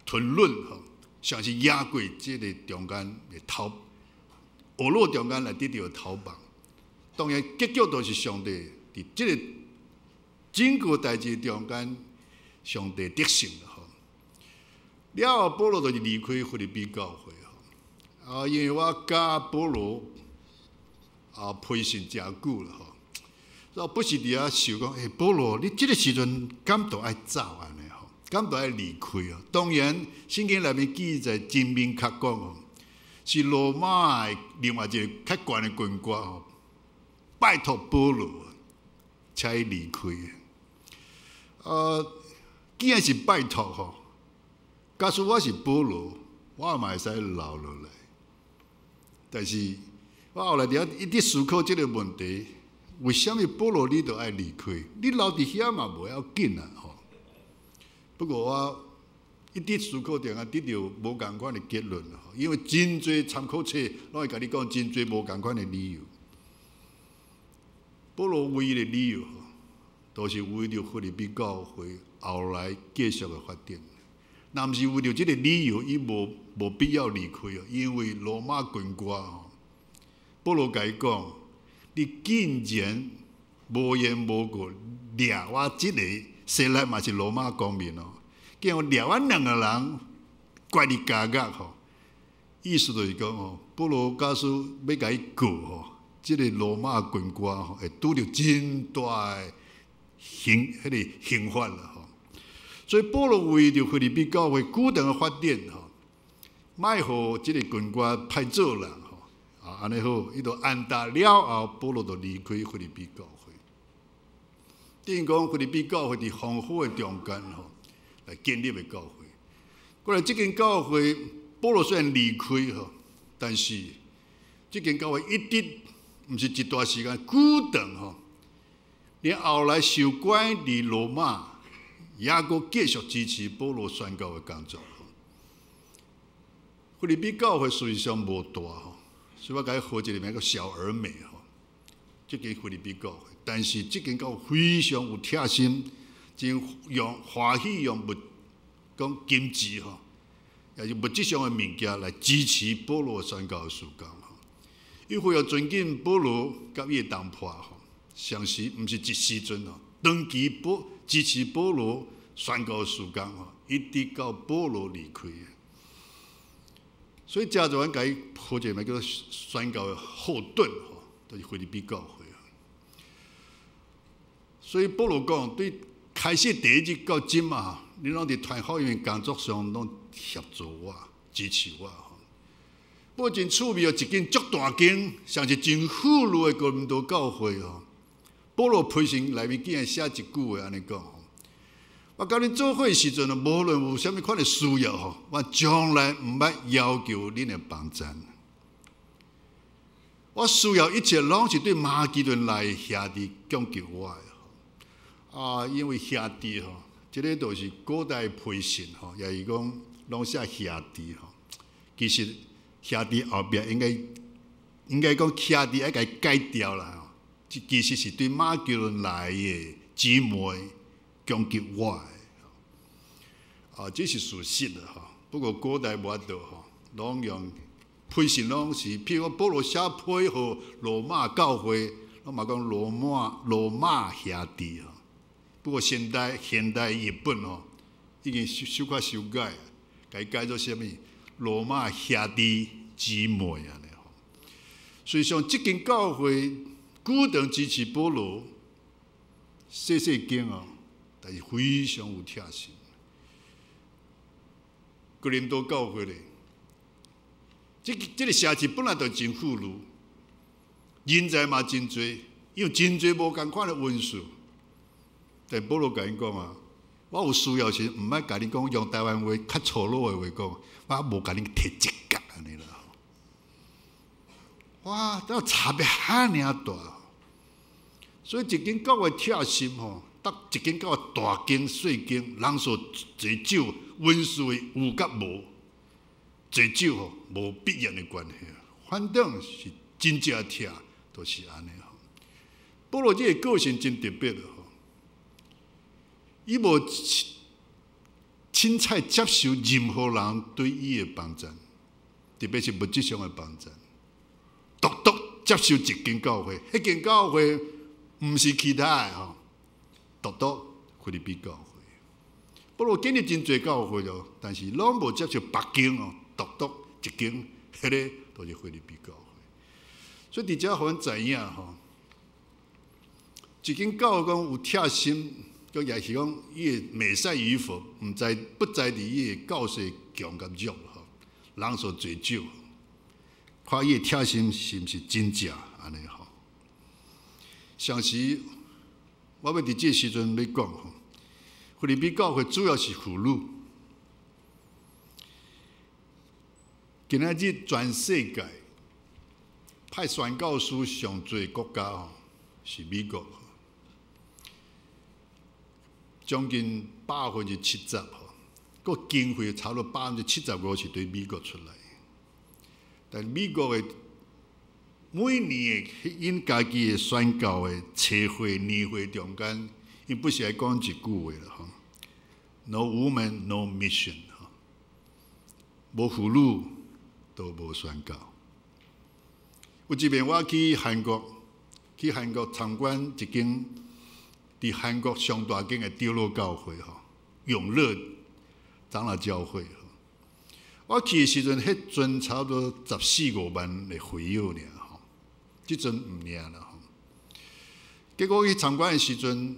吞忍吼，像是壓過這个中間的頭，惡路中間來得著逃亡。當然結局都是上帝佇這個整個代誌中間，上帝得勝了吼。了後，保羅就是離開腓立比教會吼。啊，因為我佮保羅啊批信誠久了吼，所以不時佇遐想講，欸，保羅，你這个時陣敢都愛走按呢吼？敢都愛離開哦？當然，聖經內面記載真明確講吼，是羅馬的另外一个較懸的軍官吼，拜託保羅，請伊離開。既然是拜託吼，假使我是保羅，我嘛會使留落來。但是我後來佇遐一直思考這个問題：為啥物保羅你都愛離開？你留佇遐嘛無要緊啊吼。不過我一直思考著啊，得著無仝款的結論吼，因為真濟參考冊攏會共你講真濟無仝款的理由。保羅唯一的理由，都是為著腓立比教會後來繼續的發展。若毋是為著這个理由，伊無必要離開哦。因為羅馬軍官吼，保羅共伊講：你竟然無緣無故掠我這个，西拉嘛是羅馬公民哦，竟然掠阮兩個人關佇監獄吼。意思就是講吼，保羅假使欲共伊告吼，這个羅馬軍官吼會拄著真大的刑，彼个刑罰啦吼。所以保羅為著腓立比教會久長的發展吼，莫予這个軍官歹做人吼，啊，按呢好，伊就安達了後，保羅就離開腓立比教會。等於講腓立比教會佇風雨的中間吼，來建立的教會。過來這間教會，保羅雖然離開吼，但是這間教會一直毋是一段時間久長吼，連後來受關佇羅馬，也閣繼續支持保羅宣教的工作。腓立比教會事實上無大吼，所以我共伊號一个名叫小而美吼。這間腓立比教會，但是這間教會非常有貼心，真用歡喜用物講金錢吼，也是物質上的物件來支持保羅宣教的事工吼。伊非常尊敬保羅佮伊的同伴吼，相時毋是一時陣吼，長期保支持保羅宣教的事工吼，一直到保羅離開。所以，遮就阮共伊號一个名叫做宣教的後盾吼，就是腓立比教會。所以保羅講，對開始第一日到這馬，恁攏佇傳福音工作上攏協助我、支持我。不過真趣味哦，一間足大間，上是真富裕的哥林多教會哦。保羅批信內面竟然寫一句話按呢講：我佮恁做伙時陣，無論有啥物款的需要吼，我從來毋捌要求恁的幫贊。我需要一切攏是對馬其頓來的兄弟供給我的。啊，因為兄弟吼，這个就是古代批信吼，也是講攏寫兄弟吼。其實兄弟後壁應該講兄弟愛共伊改掉啦。這其實是對馬其頓來的姊妹供給我的。啊，這是事實啦吼。不過古代無法度吼，攏用批信攏是，譬如講保羅寫批予羅馬教會，攏嘛講羅馬兄弟吼。不過現代譯本吼，已經小小可修改，共伊改做啥物？羅馬兄弟姊妹按呢吼。所以像這間教會主動支持保羅，細細間哦，但是非常有貼心。哥林多教會咧，這个城市本來就真富裕，人才嘛真濟，因為真濟無仝款的恩賜。但保羅共𪜶講啊，我有需要時，毋愛共恁講用台灣話較粗魯的話講，我無共恁提一角按呢啦。哇，這差別遐爾大，所以一間教會貼心吼，逐一間教會大間細間，人數濟少，文士的有佮無，濟少吼無必然的關係。反正是真正疼，就是按呢吼。保羅這个個性真特別吼，伊無凊彩接受任何人對伊的幫贊，特別是物質上的幫贊，獨獨接受一間教會，彼間教會毋是其他的吼，獨獨腓立比教會。保羅建立真濟教會咯，但是攏無接受別間哦，獨獨一間，彼个就是腓立比教會。所以佇遮予阮知影吼，一間教會講有疼心，閣也是講伊的美善與否，毋在不在佇伊的教勢強佮弱吼，人數濟少，看伊的疼心是毋是真正按呢吼。上時我欲佇這个時陣欲講吼，腓立比教會主要是婦女。今仔日全世界派宣教師上濟國家吼，是美國，將近70%吼，閣經費差不多75%是對美國出來。但美國的每年的𪜶家己的宣教的冊會年會中間，𪜶不是愛講一句話啦吼，No woman, no mission 吼，無婦女都無宣教。有一遍我去韓國，去韓國參觀一間佇韓國上大間的長老教會吼，永樂長老教會。我去的時陣，彼陣差不多十四五萬的會友爾吼，這陣毋爾啦吼。結果去參觀的時陣，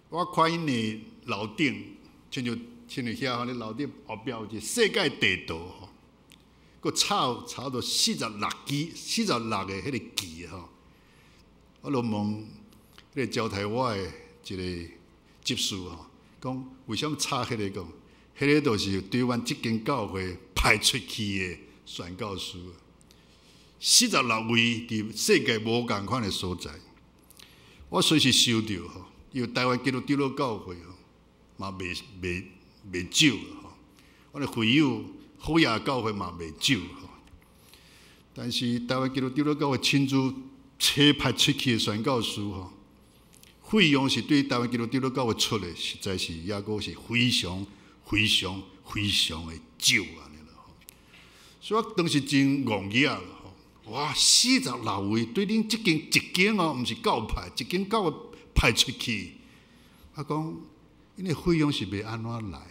我看𪜶的樓頂，親像遐吼，咧樓頂後壁有一個世界地圖吼，閣插差不多46支、46個彼個旗吼。我就問彼個招待我的一個執事吼，講為啥物插彼個講？彼個就是對阮這間教會派出去的宣教師，46位佇世界無仝款的所在。我隨時收著吼，因為台灣基督長老教會吼嘛袂袂袂少吼，阮的會友好亞教會嘛袂少吼。但是台灣基督長老教會親自差派出去的宣教師吼，費用是對台灣基督長老教會出的，實在是抑閣是非常非常非常的少按呢啦吼。所以我當時真戇額啦吼，哇！46位對恁這間一間哦，毋是教派，一間教會派出去，啊講，𪜶的費用是欲按怎來啊？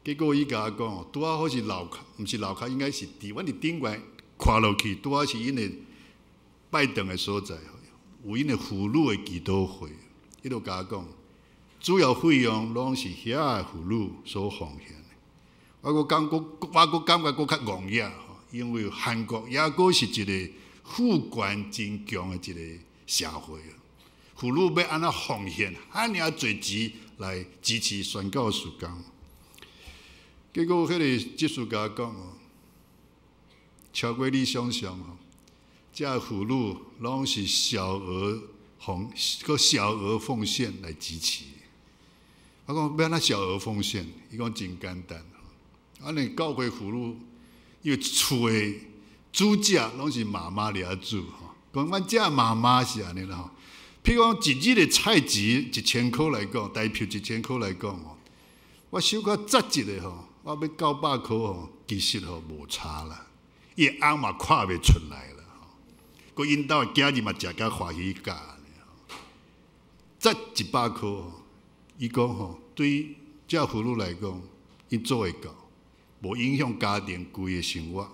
結果伊共我講，拄仔好是樓跤，毋是樓跤，應該是佇阮佇頂懸看落去，拄仔是𪜶的拜堂的所在，有𪜶的婦女的祈禱會，伊就共我講，主要費用攏是遐的婦女所奉獻的。我閣感覺閣較戇額吼，因為韓國抑閣是一個父權真強的一個社會，婦女欲按怎奉獻，遐爾濟錢來支持宣教事工。結果，彼個執事共我講哦，超過你想象吼，這婦女攏是小額奉，閣小額奉獻來支持。我講欲按怎小額奉獻？伊講真簡單。按呢教會婦女，因為厝的主食攏是媽媽掠煮吼。講阮遮媽媽是按呢啦吼。譬如講一日的菜錢1000箍來講，台票一千箍來講吼，我小可節一下吼，我欲900箍吼，其實吼無差啦。伊的翁嘛看袂出來啦吼。閣𪜶兜的囝兒嘛食甲歡喜甲按呢吼。節100箍吼，伊講吼，對這婦女來講，𪜶做會到，無影響家庭規个生活。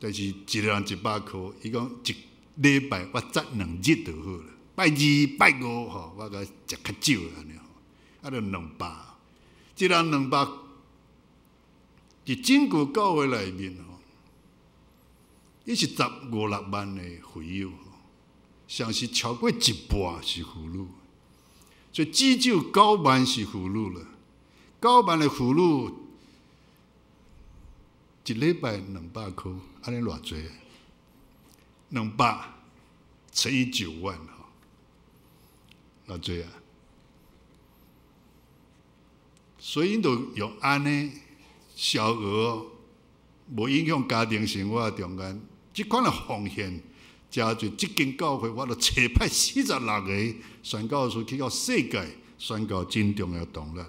但是一個人100箍，伊講一禮拜我節2日就好啦，拜二拜五吼，我共食較少按呢吼，啊就200，一人兩百，佇整個教會內面吼，伊是十五六萬的會友，上是超過一半是婦女，所以至少9萬是婦女啦。9萬的婦女，一禮拜200箍，按呢偌濟？200乘以9萬吼，偌濟啊？所以𪜶就用按呢小額無影響家庭生活中間，這款的奉獻，誠濟這間教會，我就差派46個宣教士去到世界宣教，真重要動力。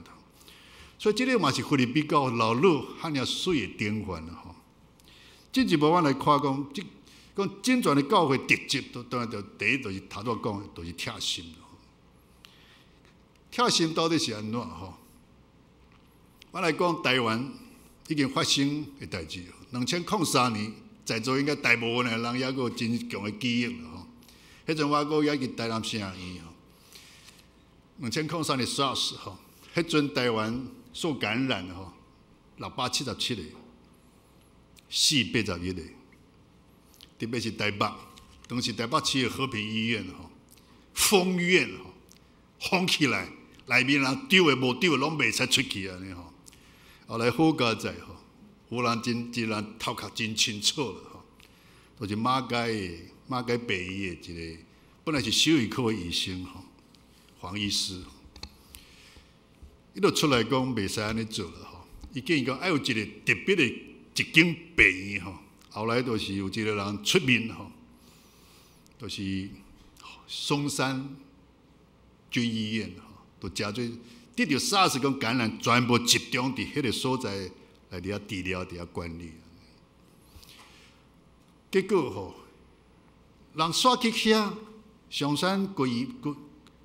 所以這个嘛是腓立比教會老魯遐爾媠的典範吼。進一步，阮來看講，這講整全的教會特質，都當然就第一就是頭拄講的，就是疼心。疼心到底是按怎吼？我來講台灣已經發生的代誌，2003年，在座應該大部分的人猶閣有真強的記憶吼。彼陣我閣猶佇台南城醫吼，2003年 SARS 吼，彼陣台灣受感染吼，677個，死81個，特別是台北，當時台北市的和平醫院吼，封院吼，封起來，內面人著的無著的攏袂使出去按呢吼。後來好佳哉吼，有人真真人頭殼真清楚了吼，就是馬偕的馬偕病院的一個，本來是獸醫科的醫生吼，黃醫師，伊就出來講袂使按呢做了吼，伊建議講愛有一個特別的一間病院吼，後來就是有一個人出面吼，就是松山軍醫院吼，就誠濟得著 SARS 講感染，全部集中佇彼个所在來佇遐治療、佇遐管理。結果吼，人煞去遐松山軍醫軍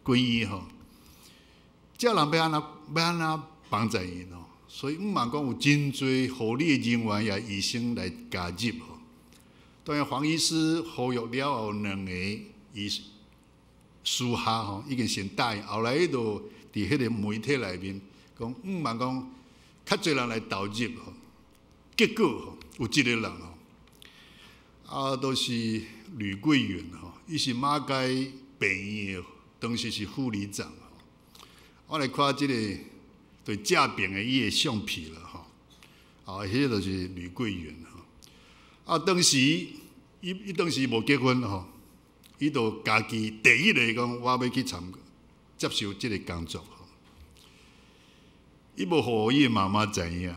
軍醫吼，這人欲按怎欲按怎幫助𪜶吼？所以毋茫講有真濟護理的人員也醫生來加入吼。當然黃醫師呼籲了後，兩个醫私下吼已經先答應，後來伊就佇彼个媒體內面講，毋茫講較濟人來投入吼。結果吼有一個人吼，啊，都是呂桂雲吼，伊是馬偕病院的，當時是護理長。我來看這個對正爿的伊的相片啦吼，啊，彼个就是呂桂雲吼。啊，當時伊伊當時無結婚吼，伊就家己第一个講，我欲去參接受這个工作吼。伊無予伊的媽媽知影，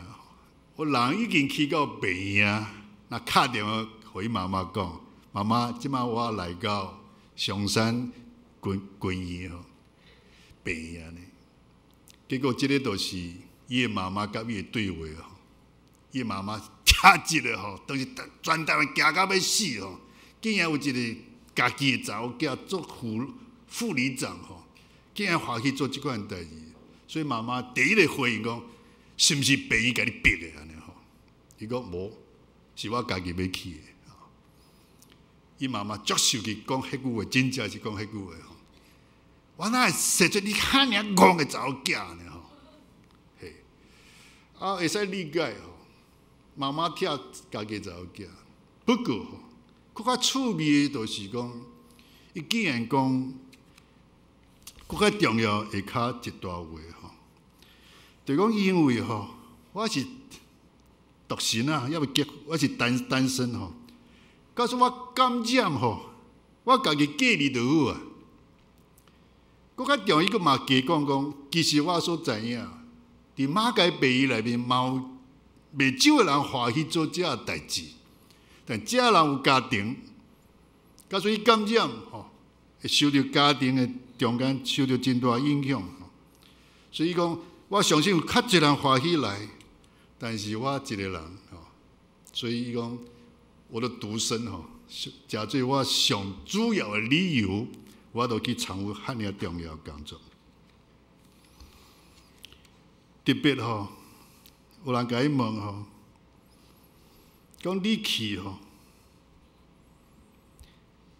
我人已經去到病院，若敲電話予伊媽媽講：媽媽，這擺我來到松山軍軍醫吼病院呢。結果這个就是伊的媽媽佮伊的對話吼，伊的媽媽聽一个吼，當時全台灣驚到欲死吼，竟然有一个家己的查某囝做護副理長吼，竟然歡喜做這款代誌，所以媽媽第一个回應講：是毋是病院共你逼的按呢吼？伊講無，是我家己欲去的。伊媽媽足生氣講彼句話，真正是講彼句話吼。我哪會生出你遐爾戇的查某囝呢吼？嘿，啊，會使理解吼。媽媽疼家己查某囝，不過吼，閣較趣味的就是講，伊竟然講，閣較重要下跤一段話吼，就講因為吼，我是獨身啊，猶未結，我是單單身吼。假使我感染吼，我家己隔離就好啊。閣較重要，伊閣嘛加講講，其實我所知影，佇馬偕病院內面嘛有袂少的人歡喜做這个代誌，但這人有家庭，假使伊感染吼，會受著家庭的中間受著真大影響。所以講，我相信有較濟人歡喜來，但是我一個人吼，所以伊講我的獨身吼，誠做我上主要的理由，我都去參與遐爾重要工作。特別吼，有人共伊問吼，講你去吼，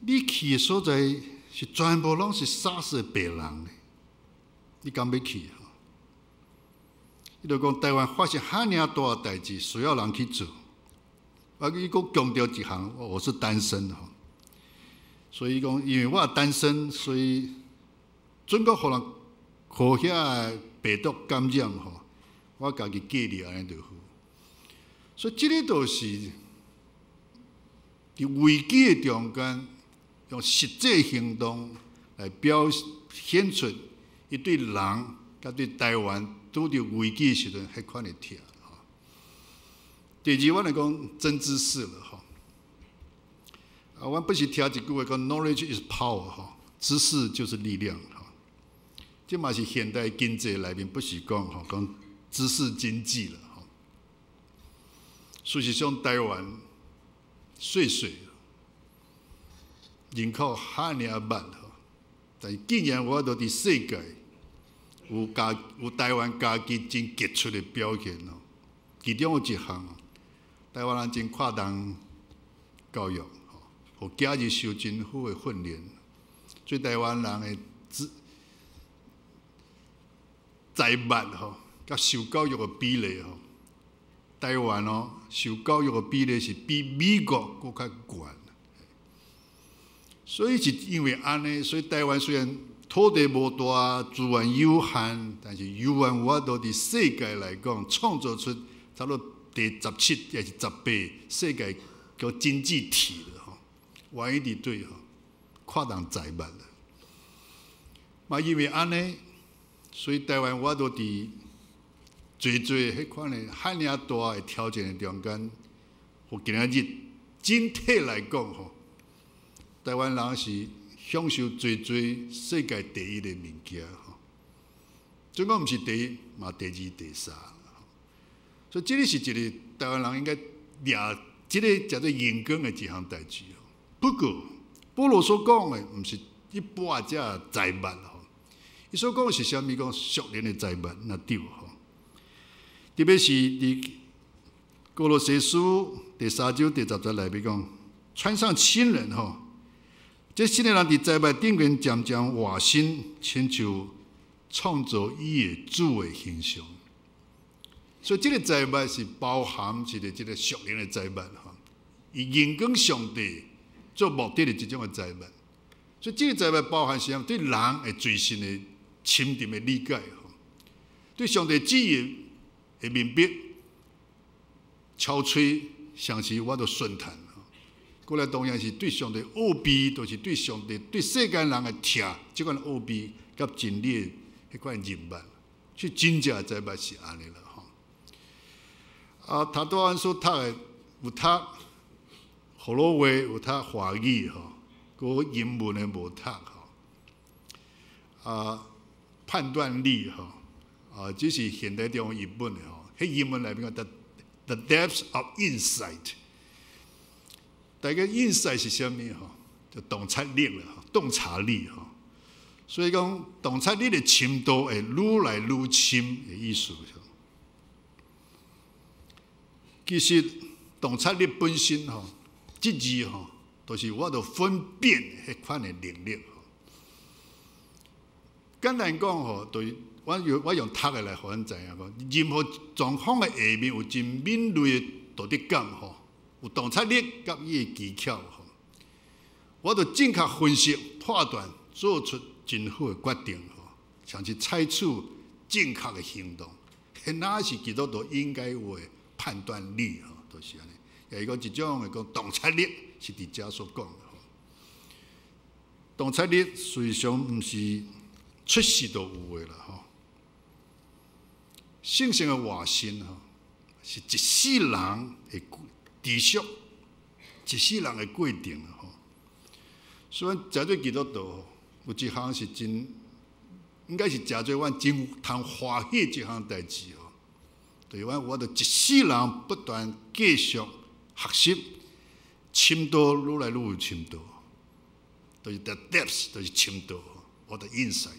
你去的所在是全部攏是 SARS 的病人，你敢欲去？伊就講台灣發生遐爾大代誌，需要人去做。啊，伊閣強調一項，我是單身吼，所以講，因為我單身，所以準閣予人予遐病毒感染吼，我家己隔離按呢就好。所以這个就是佇危機的中間，用實際行動來表顯出伊對人佮對台灣拄著危機時陣彼款的疼。第二，阮來講真知識了吼。啊，阮不時聽一句話講，knowledge is power 吼，知識就是力量吼。這嘛是現代經濟內面不是講吼，講知識經濟了吼。事實上，台灣細細，人口遐爾密吼，但是竟然有法度佇世界有台灣家己真傑出的表現吼。其中有一項，台灣人真看重教育，吼，予囝兒受真好的訓練，所以台灣人的資財物吼，佮受教育的比例吼，台灣哦受教育的比例是比美國閣較懸。所以是因為按呢，所以台灣雖然土地無大，資源有限，但是猶原有法度佇世界來講，創造出差不多第17抑是18世界個經濟體了吼。原因佇佗吼，看重財物啦。嘛因為按呢，所以台灣有法度佇濟濟彼款的遐爾大的挑戰的中間，予今仔日整體來講吼，台灣人是享受濟濟世界第一的物件吼。盡管毋是第一，嘛第二、第三。所以這个是一個台灣人應該掠這个叫做榮光的一項代誌。不過，保羅所講的毋是一般這財物吼，伊所講的是啥物？講屬靈的財物，若對吼。特別是佇歌羅西書第三章第10節內面講，穿上新人吼，這新的人佇財物頂面漸漸換新，親像創造伊的主的形象。所以這個財物是包含一個這個屬靈的財物吼，以榮光上帝做目的的這種的財物。所以這個財物包含啥？對人的罪性的深沉的理解吼，對上帝旨意的明白，超吹相是我都順談。過來當然是對上帝奧秘，就是對上帝對世間人的疼，這款奧秘佮真理的彼款認捌，是真正的財物是按呢啦吼。啊，頭拄阮所讀的有讀河洛話，有讀華語吼，閣英文的無讀吼。啊，判斷力吼，啊，這是現代中譯本的吼。彼英文內面講 the depth of insight。大家 insight 是啥物吼？就洞察力啦，洞察力吼。所以講洞察力的深度會愈來愈深的意思。其實洞察力本身吼，這字吼，就是有法度分辨彼款的能力。簡單講吼，就是我用讀的來予咱知影講，任何狀況的下面有真敏銳的道德感吼，有洞察力佮伊的技巧吼，有法度正確分析判斷，做出真好的決定吼，甚至採取正確的行動，彼若是基督徒應該有的判斷力吼，就是按呢。也是講一種的講洞察力是佇遮所講的吼。洞察力實際上毋是出世就有的啦吼。聖神的活新吼，是一世人的持續，一世人的過程吼。所以，誠濟基督徒有一項是真，應該是誠濟阮真通歡喜一項代誌吼。就是阮有法度一世人不斷繼續學習，深度愈來愈有深度，就是 the depth，就是深度，or the insight。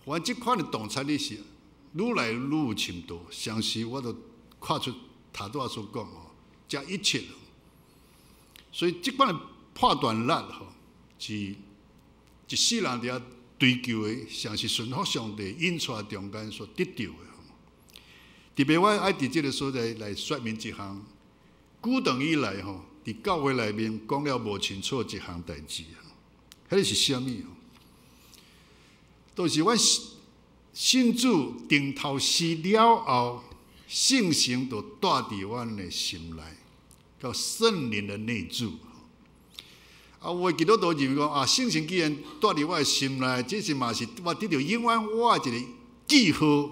反正這款的洞察力是愈來愈有深度，相信我都看出頭拄仔所講吼，這一切。所以這款的判斷力吼，是一世人佇遐追求的，上是順服上帝引帶中間所得著的。特別我愛佇這个所在來說明一項，古長以來吼，佇教會內面講了無清楚一項代誌，彼个是啥物？就是阮信主釘頭死了後，聖神就蹛佇阮的心內，叫聖靈的內住。啊，有的基督徒認為講啊，聖神既然住佇我的心內，這是嘛是我得著永遠我的一個記號，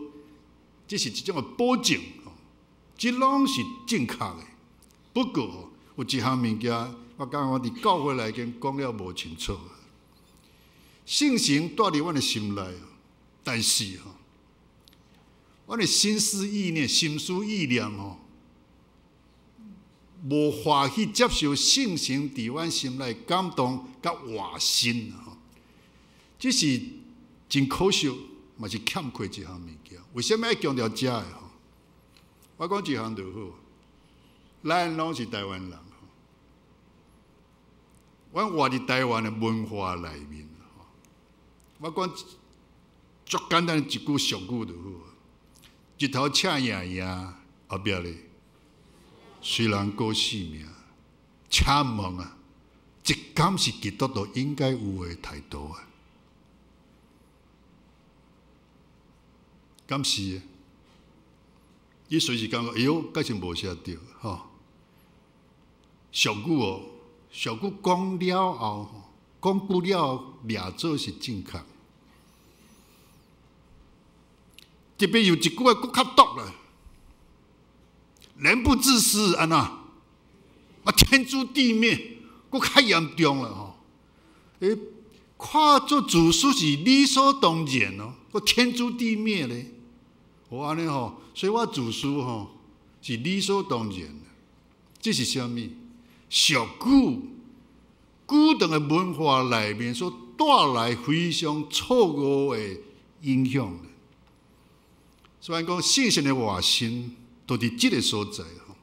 這是一種的保證，這攏是正確的。不過有一項物件，我感覺我佇教會內面講了無清楚。聖神住佇阮的心內，但是吼，阮的心思意念、心思意念吼，無歡喜接受聖神佇阮心內感動佮活新吼，這是真可惜，嘛是欠缺一項物件。為啥物愛強調這个吼？我講一項就好，咱攏是台灣人，阮活佇台灣的文化內面吼。我講足簡單一句俗語就好，日頭赤炎炎，後壁咧，隨人顧性命，請問啊，這敢是基督徒應該有的態度啊？敢是？你隨時感覺，哎喲，敢是無啥對吼？俗語哦，俗語講了後，講久了後，掠做是正確。特別有一句話閣較毒啦。人不自私，按怎？啊，天誅地滅，閣較嚴重啦吼！欸，看做自私是理所當然哦，閣天誅地滅咧，哦按呢吼，所以我自私吼是理所當然。這是啥物？俗語古代的文化內面所帶來非常錯誤的影響。所以講，聖神的活新。就佇這个所在吼，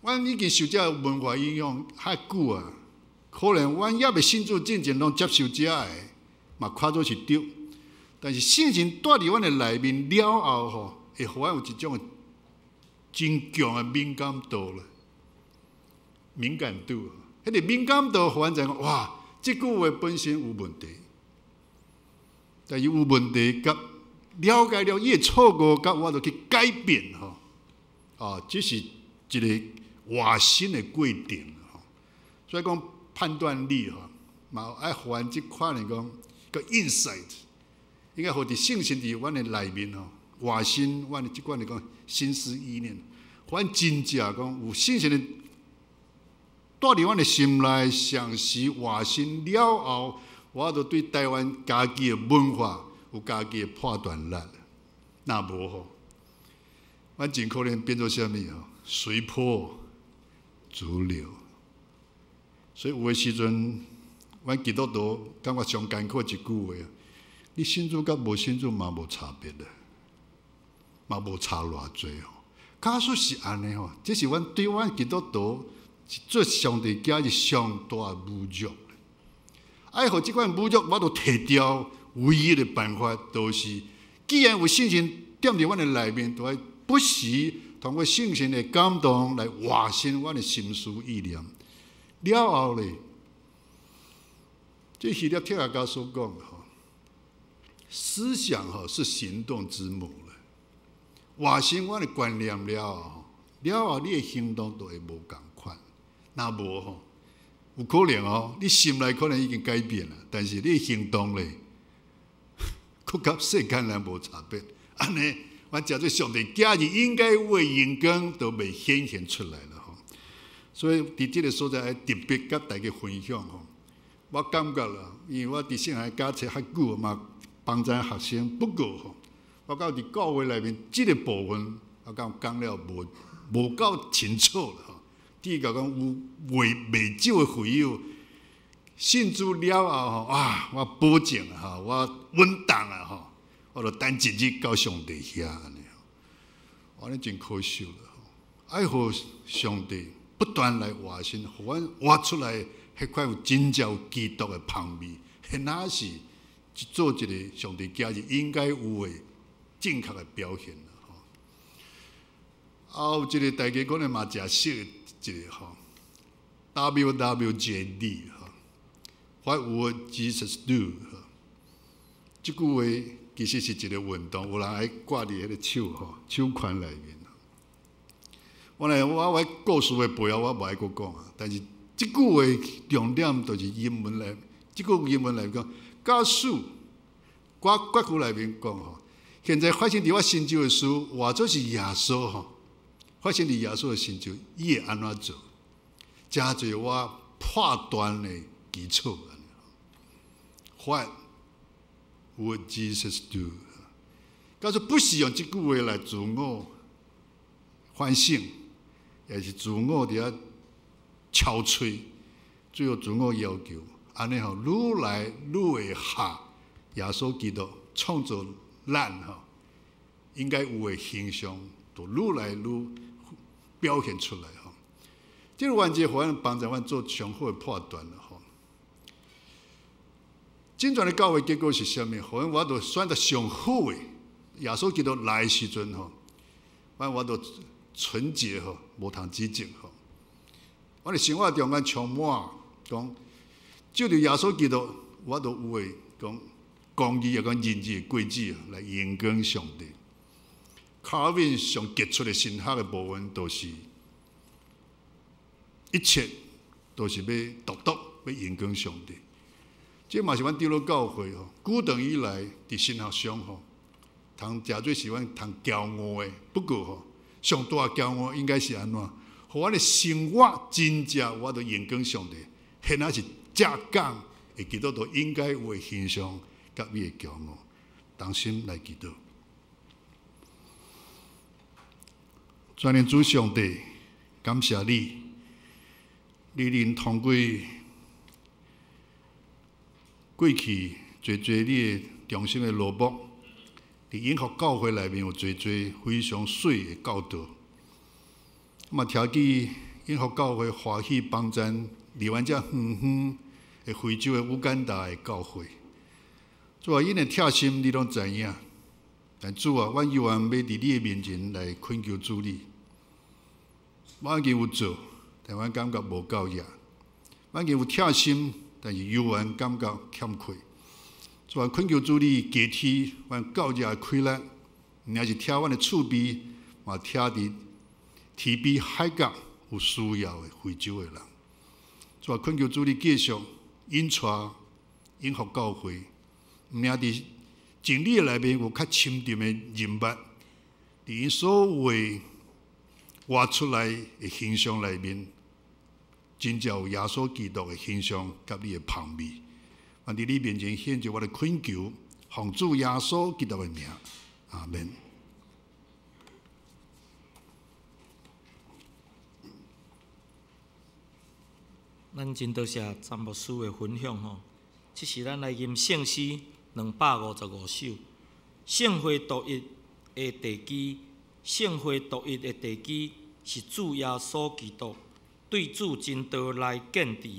阮已經受這个文化影響較久啊，可能阮猶未信主進前攏接受這个，嘛看做是對。但是聖神住佇阮的內面了後吼，會予阮有一種真強的敏感度啦，敏感度。彼个敏感度，予阮知影哇，這句話本身有問題，但是有問題佮了解了伊的錯誤，佮我著去改變吼，啊，這是一個活新的過程吼。所以講判斷力吼，嘛愛予阮這款的講個 insight，應該予佇聖神佇阮的內面吼，活新阮的這款的講心思意念，予阮真正講有聖神的住佇阮的心內，嘗試活新了後，我著對台灣家己的文化有家己的判斷力，若無吼，阮真可能變做啥物吼？隨波逐流。所以有的時陣，阮基督徒感覺上艱苦一句話：你信主佮無信主嘛無差別啦，嘛無差偌濟吼。假使是按呢吼，這是阮對阮基督徒做上帝囝兒上大的侮辱。愛予這款侮辱，我都提掉。唯一的辦法，就是既然有聖神踮佇阮的內面，就愛不時通過聖神的感動來活新阮的心思意念。了後咧，這希臘哲學家所講的吼，思想吼是行動之母啦。活新阮的觀念了後，了後你的行動就會無仝款。若無吼，有可能哦，你心內可能已經改變了，但是你的行動咧，閣佮世間人無差別，按呢，阮誠做上帝囝兒應該有的榮光都袂顯現出來了吼。所以佇這个所在愛特別佮大家分享吼。我感覺啦，因為我佇聖學教冊較久嘛，幫助學生。不過吼，我感覺佇教會內面這个部分，我感覺講了無夠清楚啦吼。第一個講有未未少的會友。信主了後吼，啊，我保證吼，我穩當啊吼，我就等一日到上帝遐按呢，按呢真可惜啦吼。愛予上帝不斷來活新，予阮活出來，彼款有真正有基督的芳味，彼若是做一个上帝囝兒應該有的正確的表現啦吼。啊，有一個大家可能嘛誠熟的一個吼，WWJD 吼。What would Jesus do？這句話其實是一個運動，有人愛掛佇彼个手吼，手環內面。我來，我故事的背後，我無愛閣講啊。但是這句話重點就是英文來，這句英文來講，假使我國語內面講吼，現在發生佇我身上的事，換做是耶穌吼，發生佇耶穌的身上，伊會按怎做？誠濟我判斷的基礎。What would Jesus do？假使不是用這句話來自我反省，也是自我佇遐憔悴，最後自我要求，按呢吼，愈來愈會合耶穌基督創造咱吼，應該有的形象，就愈來愈表現出來吼。這個原則，予阮幫助阮做上好的判斷啦吼。真傳的教會結果是啥物？予阮我著選擇上好的耶穌基督來的時陣吼，阮我著純潔吼，無通指責吼。阮佇生活中間充滿講，藉著耶穌基督，我都有的講公義抑講仁義的果子來榮光上帝。卡爾文上傑出的神學的部分，就是一切都是欲獨獨欲榮光上帝。這嘛是阮長老教會吼，古長以來佇神學上吼，通誠做是阮通驕傲的。不過吼，上大驕傲應該是按怎？予阮的生活真正我都榮光上帝，現在是正講的基督徒應該有的形象，佮伊的驕傲，同心來祈禱。全能主上帝，感謝你，你恁通過過去濟濟你的忠心的蘿蔔，佇永福教會內面有濟濟非常媠的教導。嘛，聽見永福教會歡喜幫贊離阮遮遠遠的非洲的烏干達的教會。主啊，𪜶的疼心你攏知影，但主啊，阮猶原欲佇你的面前來懇求主你。我已經有做，但阮感覺無夠額。阮已經有疼心，但是猶原感覺欠缺。主啊，懇求主你加添阮教遮的氣力，毋但是疼阮的厝邊，嘛疼佇天邊海角有需要的非洲的人。主啊，懇求主你繼續引帶永福教會，毋但佇真理內面有較深沉的認捌，佇𪜶所有活出來的形象內面，真正有耶穌基督的形象佮你的芳味。願佇你面前獻上我的懇求，奉主耶穌基督的名，阿門。咱真多謝詹牧師的分享吼，這時咱來吟聖詩255首，聖會獨一的地基，聖會獨一的地基是主耶穌基督對主真道來建置，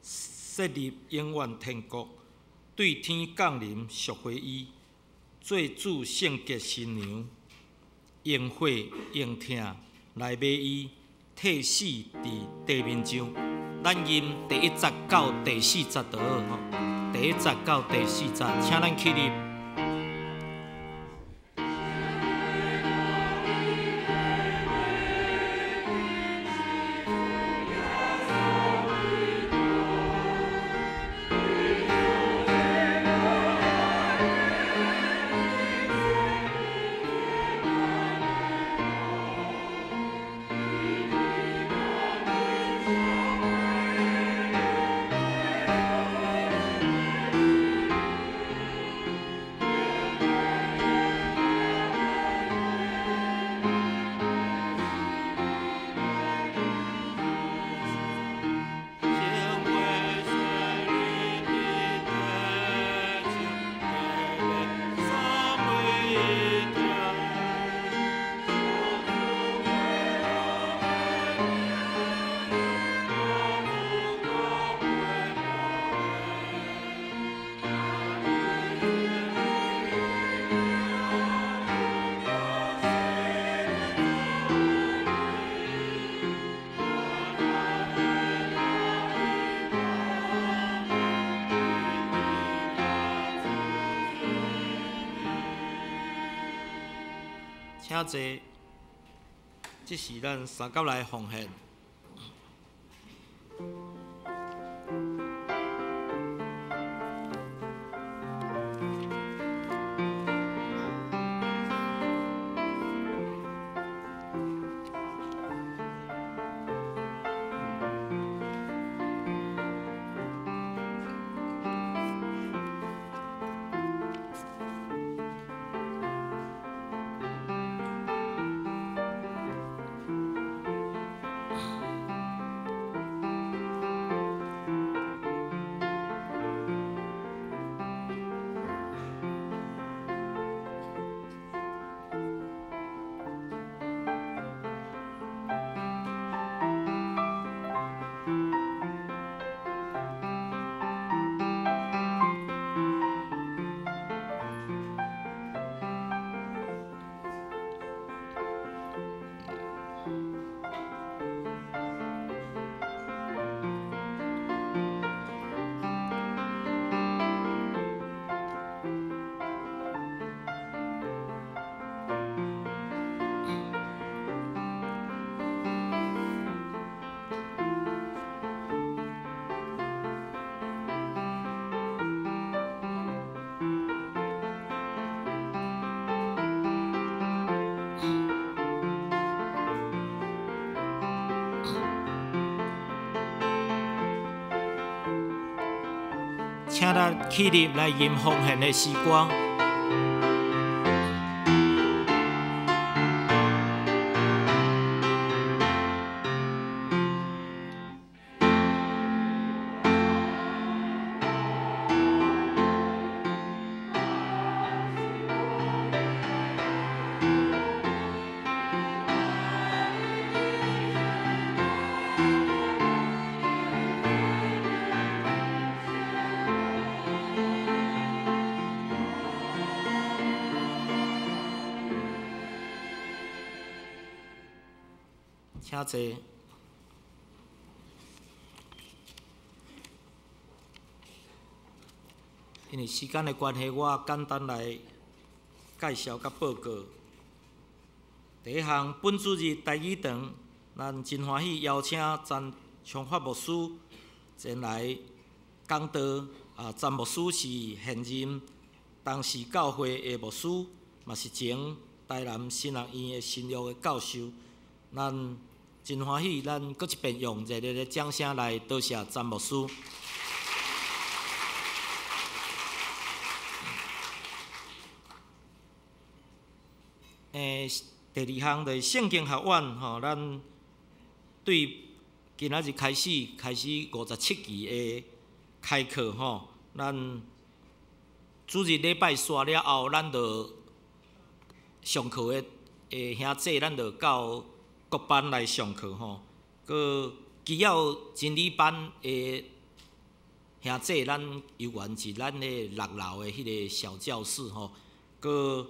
設立永遠天國，對天降臨贖回伊，做主聖潔新娘，用血用疼來買伊，替死佇地面上。咱吟第一節到第四節就好吼，第一節到第四節，請咱起立。請坐，這是咱三甲來奉獻。請咱起立來吟奉獻的詩歌。請坐。因為時間的關係，我簡單來介紹佮報告。第一項，本主日台語堂，咱真歡喜邀請詹長發牧師前來講道。啊，詹牧師是現任東勢教會的牧師，嘛是前台南神學院的神學的教授。咱真歡喜，咱閣一遍用熱烈的掌聲來多謝詹牧師。第二項就是聖經學院吼，咱對今仔日開始57期的開課吼，咱主日禮拜煞了後，咱就上課的兄弟，咱就到各班來上課吼，閣基要真理班的兄弟，咱猶原是咱的6樓的彼个小教室吼，閣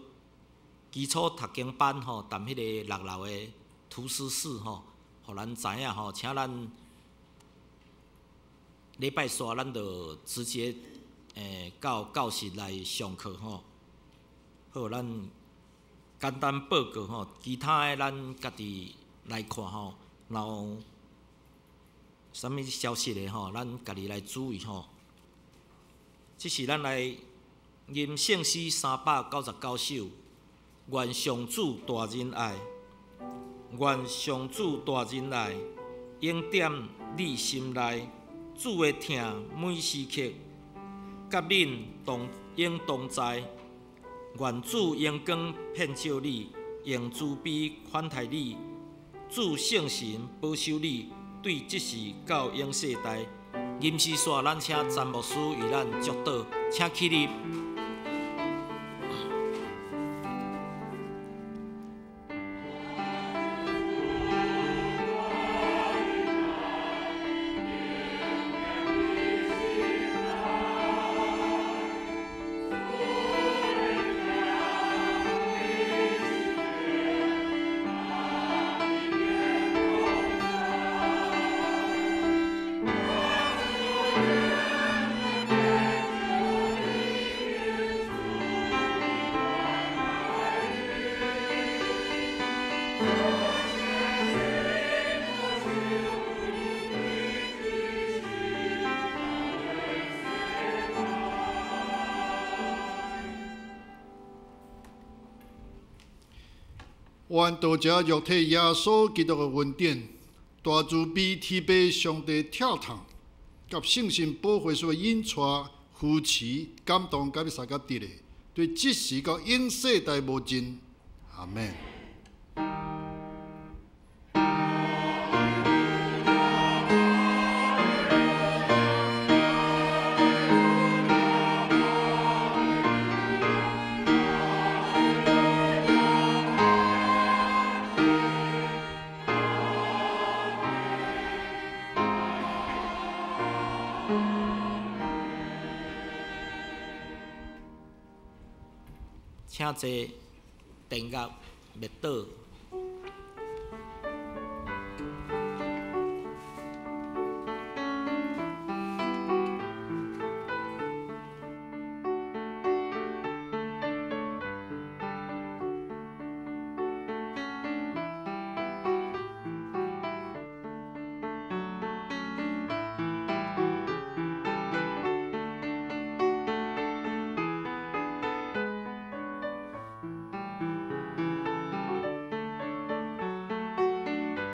基礎讀經班吼，踮彼个6樓的圖書室吼，予咱知影吼，請咱禮拜煞咱就直接到教室來上課吼。好，咱簡單報告吼，其他的咱家己來看吼，若有啥物消息的吼，咱家己來注意吼。這是咱來吟聖詩399首，願上主大仁愛，願上主大仁愛，永踮你心內，主的疼每時刻，佮恁同永同在。願主榮光遍照你，用慈悲款待你，主聖神保守你，對這時到永世代。吟詩煞，咱請詹牧師為咱祝禱，請起立。願道者肉體耶穌基督的恩典，大慈悲天父上帝疼痛，佮聖神保惠師的引帶、扶持、感動，佮你相佮佇咧，對這時到永世代無盡。阿們。請坐，電樂滅倒。